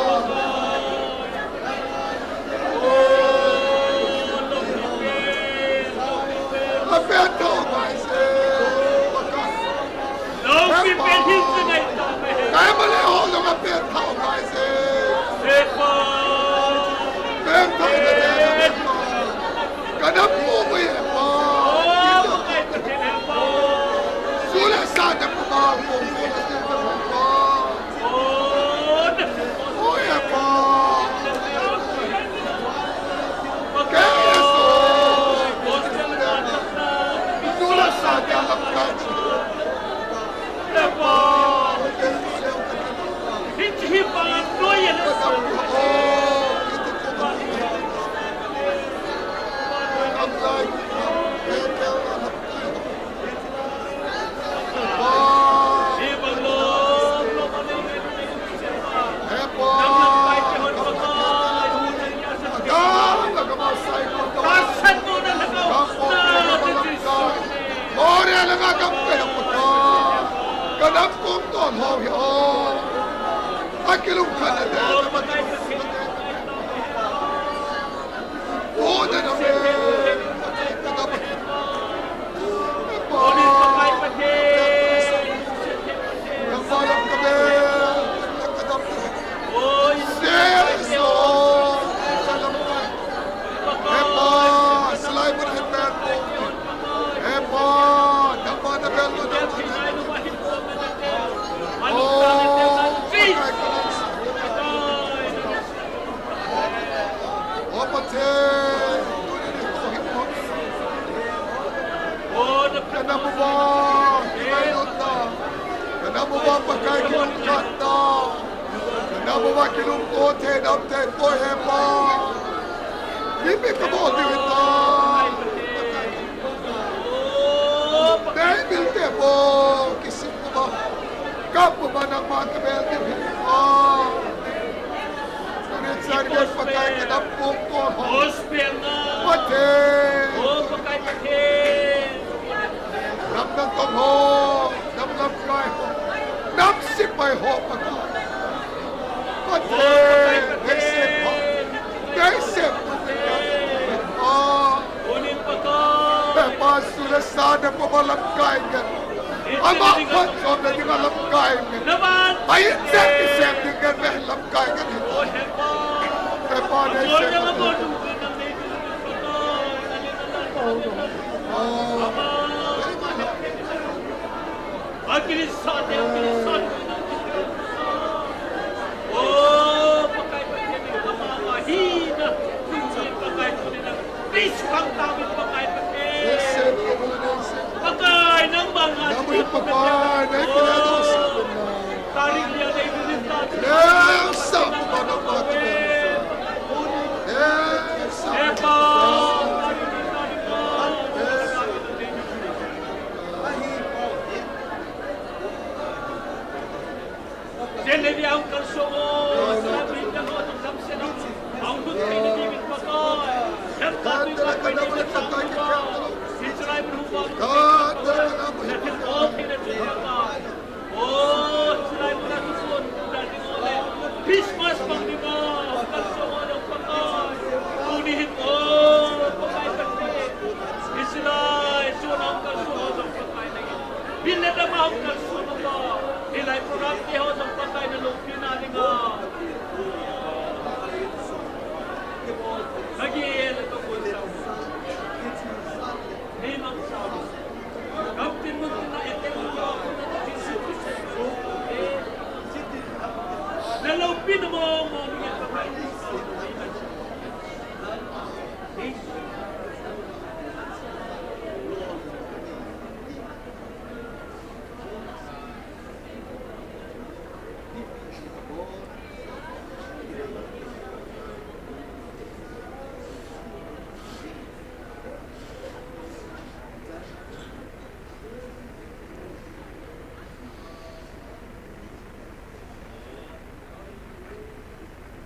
Ho Pakai. Pathen, neisem ho. Neisem tu Pakai. Oh. He Pa, su le sa na puma lamkai ngen. Ama phachomna dinga lamkai ngen. Ahin sem, sem ding ngen ve lamkai ngen. He Pa, neisem ho. Oh. Christmas pang dinga, hung kalsong o jong Pakai. Tuni hin o Pakai Pathen. Israel, sun hung kalsong o jong Pakai nangin. Bin le dam a hung kalsong o. Hilai program te ho jong Pakai na loupina dinga. Kagel le kakoi sao. Nei mang sao.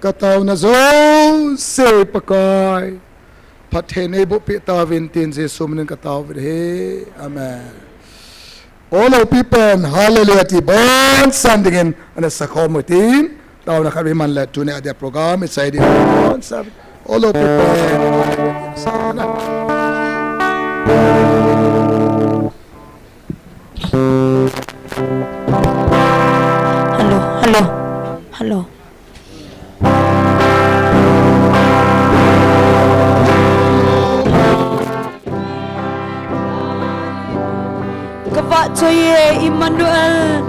Ka taona jouse Pakai, phatthei neiboh peh tauvin tin Jesu minin ka tao uvin ahi. Amen. O loupi pen, hallelujah ti bonsan dingin ana sakhom u hitin, taona khat iman le tuni a dia program i chai ding bonsan. O loupi pen, hallelujah ti bonsan. Hello, hello, hello. Ka vahchoi e Emmanuel.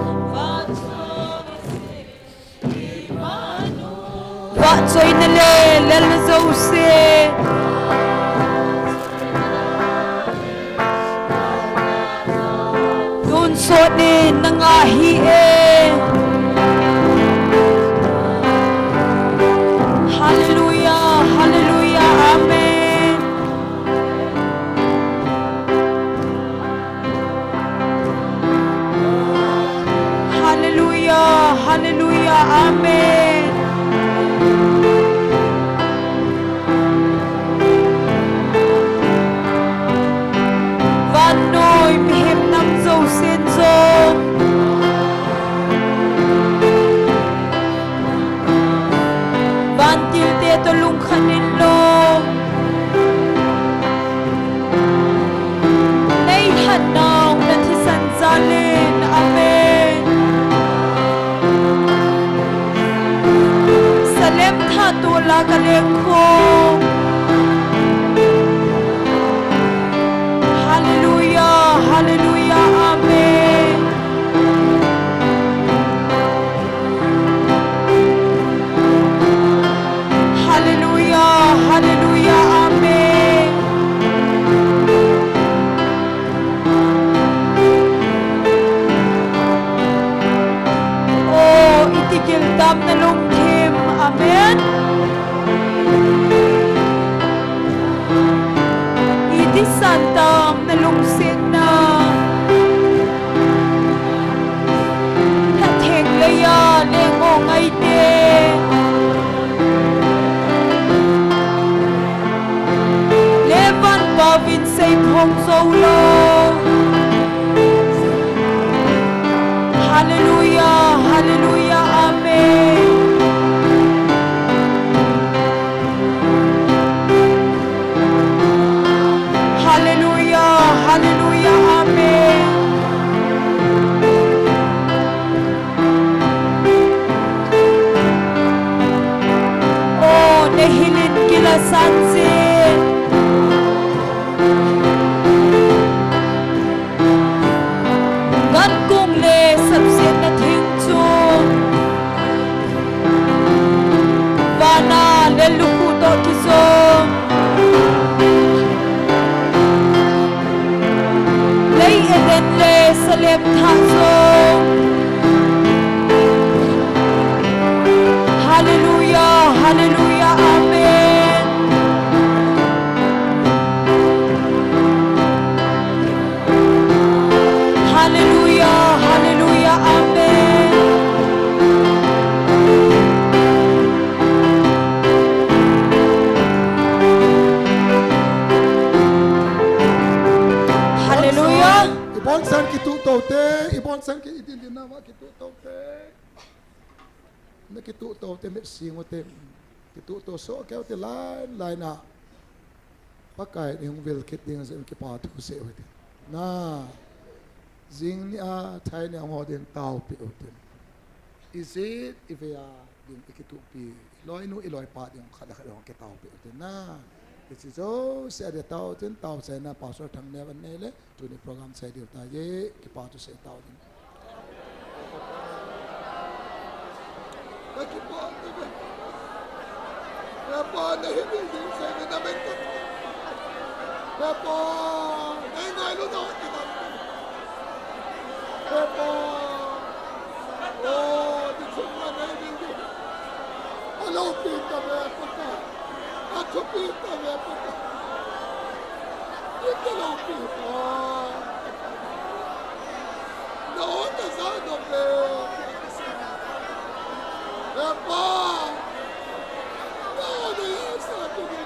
Vahchoina le lelna jouse. Tonsot in nanga ahi e. Hallelujah, hallelujah, amen. Hallelujah, hallelujah, amen. Vannoi mihem nam jousen jong vantil te toh lungkhat inlang, neilhatnau na thisan jal in, amen. Salem thah toh la ka lengkhom. Hallelujah, hallelujah, amen. Hallelujah, hallelujah, amen. O, iti giltam na lungthim, amen. Iti santam na lungsetna. Lhatheng leiya leng o ngaite. Levan pavin seiphong jou lou. Hallelujah, Hallelujah, amen. Hallelujah, hallelujah, amen. O, nahilin kila sanjin. Gan kung le sapsetna thing chu, vana le lukhuh toh kijong, lei Eden le salem thah jong. Hallelujah, hallelujah, amen. Hallelujah, hallelujah, amen. Hallelujah. Ibonsan kituh tou te, ibonsan ki idin din na va kituh tou te. Na kituh tou te, mit sing u te. Kituh tou soh keu te line, line a. Pakai in hung vil kit ding jeh in kipa thu sei u te. Na, jing ni a, thai ni a hung ho ding taopi u te. Ijat, ivei a ding i kituhpi, i loinu, i loipa ding khat le khat hung kitaopi u te na. Hiche jouse a ding tao tin, tao chaina Pastor Thangneo an nei le, tuni program chai diu ta ye, kipa thu sei tao ding. Na kipa te ve. He Pa, na hi ding ding sei ve na men ta. He Pa, na ngailu na hot ta. He Pa. O, ni chung na na hi ding ding. Alopi ta ve Pakai. Athupi ta ve Pakai. Ni alopi ta. Na hot ta sa do ve. He Pa. Na hot ta sa do ve.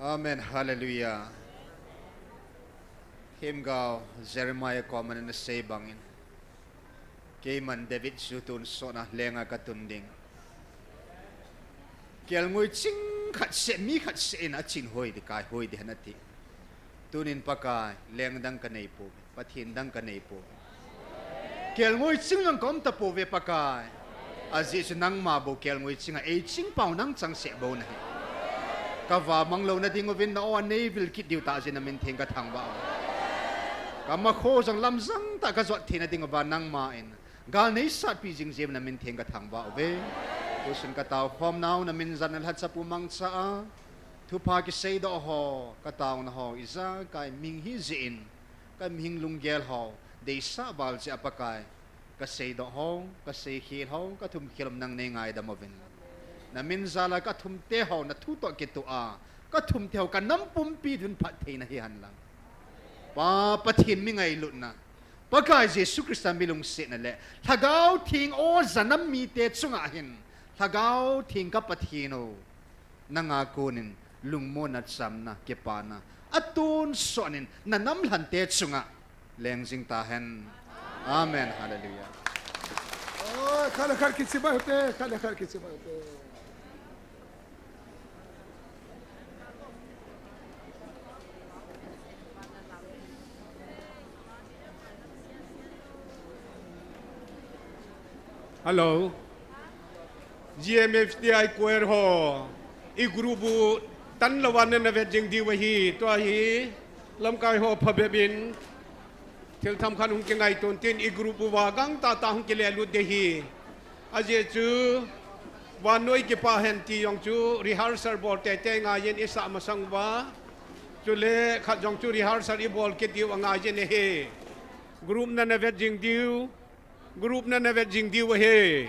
Amen. Hallelujah. Themgao Jeremiah koman ana sei bangin, keiman David chu tonsot a lenga katun ding. Kelngoi ching khat seh, mi khat seh in achin hoi ding, kai hoi ding hen ati. Tunin Pakai, leng dang kanei pouve, Pathen dang kanei pouve. Kelngoi ching jong kaum tapouve Pakai. Ajeh chu nangma bou kelngoi chinga eiching pau nang changseh bou nahi. Kava mang louna ding uvin na-o a neivil kit diu tah jeh in namin theng kathangvah uve. Kamakho jong lamjang tah kajot theina ding uva nangman gal neisatpi jing jeh in namin theng kathangvah uve. Tusun kataokhom nau namin jal in lhacha pu mangcha a, thupha kiseidoh ho, kataona ho ijakai mihing hijeh in, kamihing lunggel ho deisah val jeh a Pakai, kaseidoh ho, kaseikhel ho, kathumkhel ho nang neingaidam uvin, namin jal a kathumte ho nathu toh kitoh a, kathumte ho kanam pumpi dun phattheina hihen lang, Pa Pathen mi ngailutna, Pakai Jesu Christa mi lungsetna le Lhagao Theng o janam mite chunga hin, Lhagao Theng ka Pathen o, nanga konin lungmonna, chamna, kipana atonsot in nanam lhante chunga leng jing tahen. Amen. Hallelujah. Oi, khat le khat kichimai ute, khat le khat kichimai ute. Hello. G M F D I choir ho, i group u tan louva nana vet jing diu ahi, tua hi lamkai ho phabep in thil themkhat hung kingaito untin, i group uva gangtah tah hung kilelut ding ahi. Ajeh chu vannoi kipa hen ti jong chu rehearsal bol teitei ngaiyin isah masang uva, chule khat jong chu rehearsal ibol kit diu angaiyin ahi. Group nana vet jing diu, group nana vet jing diu ahi.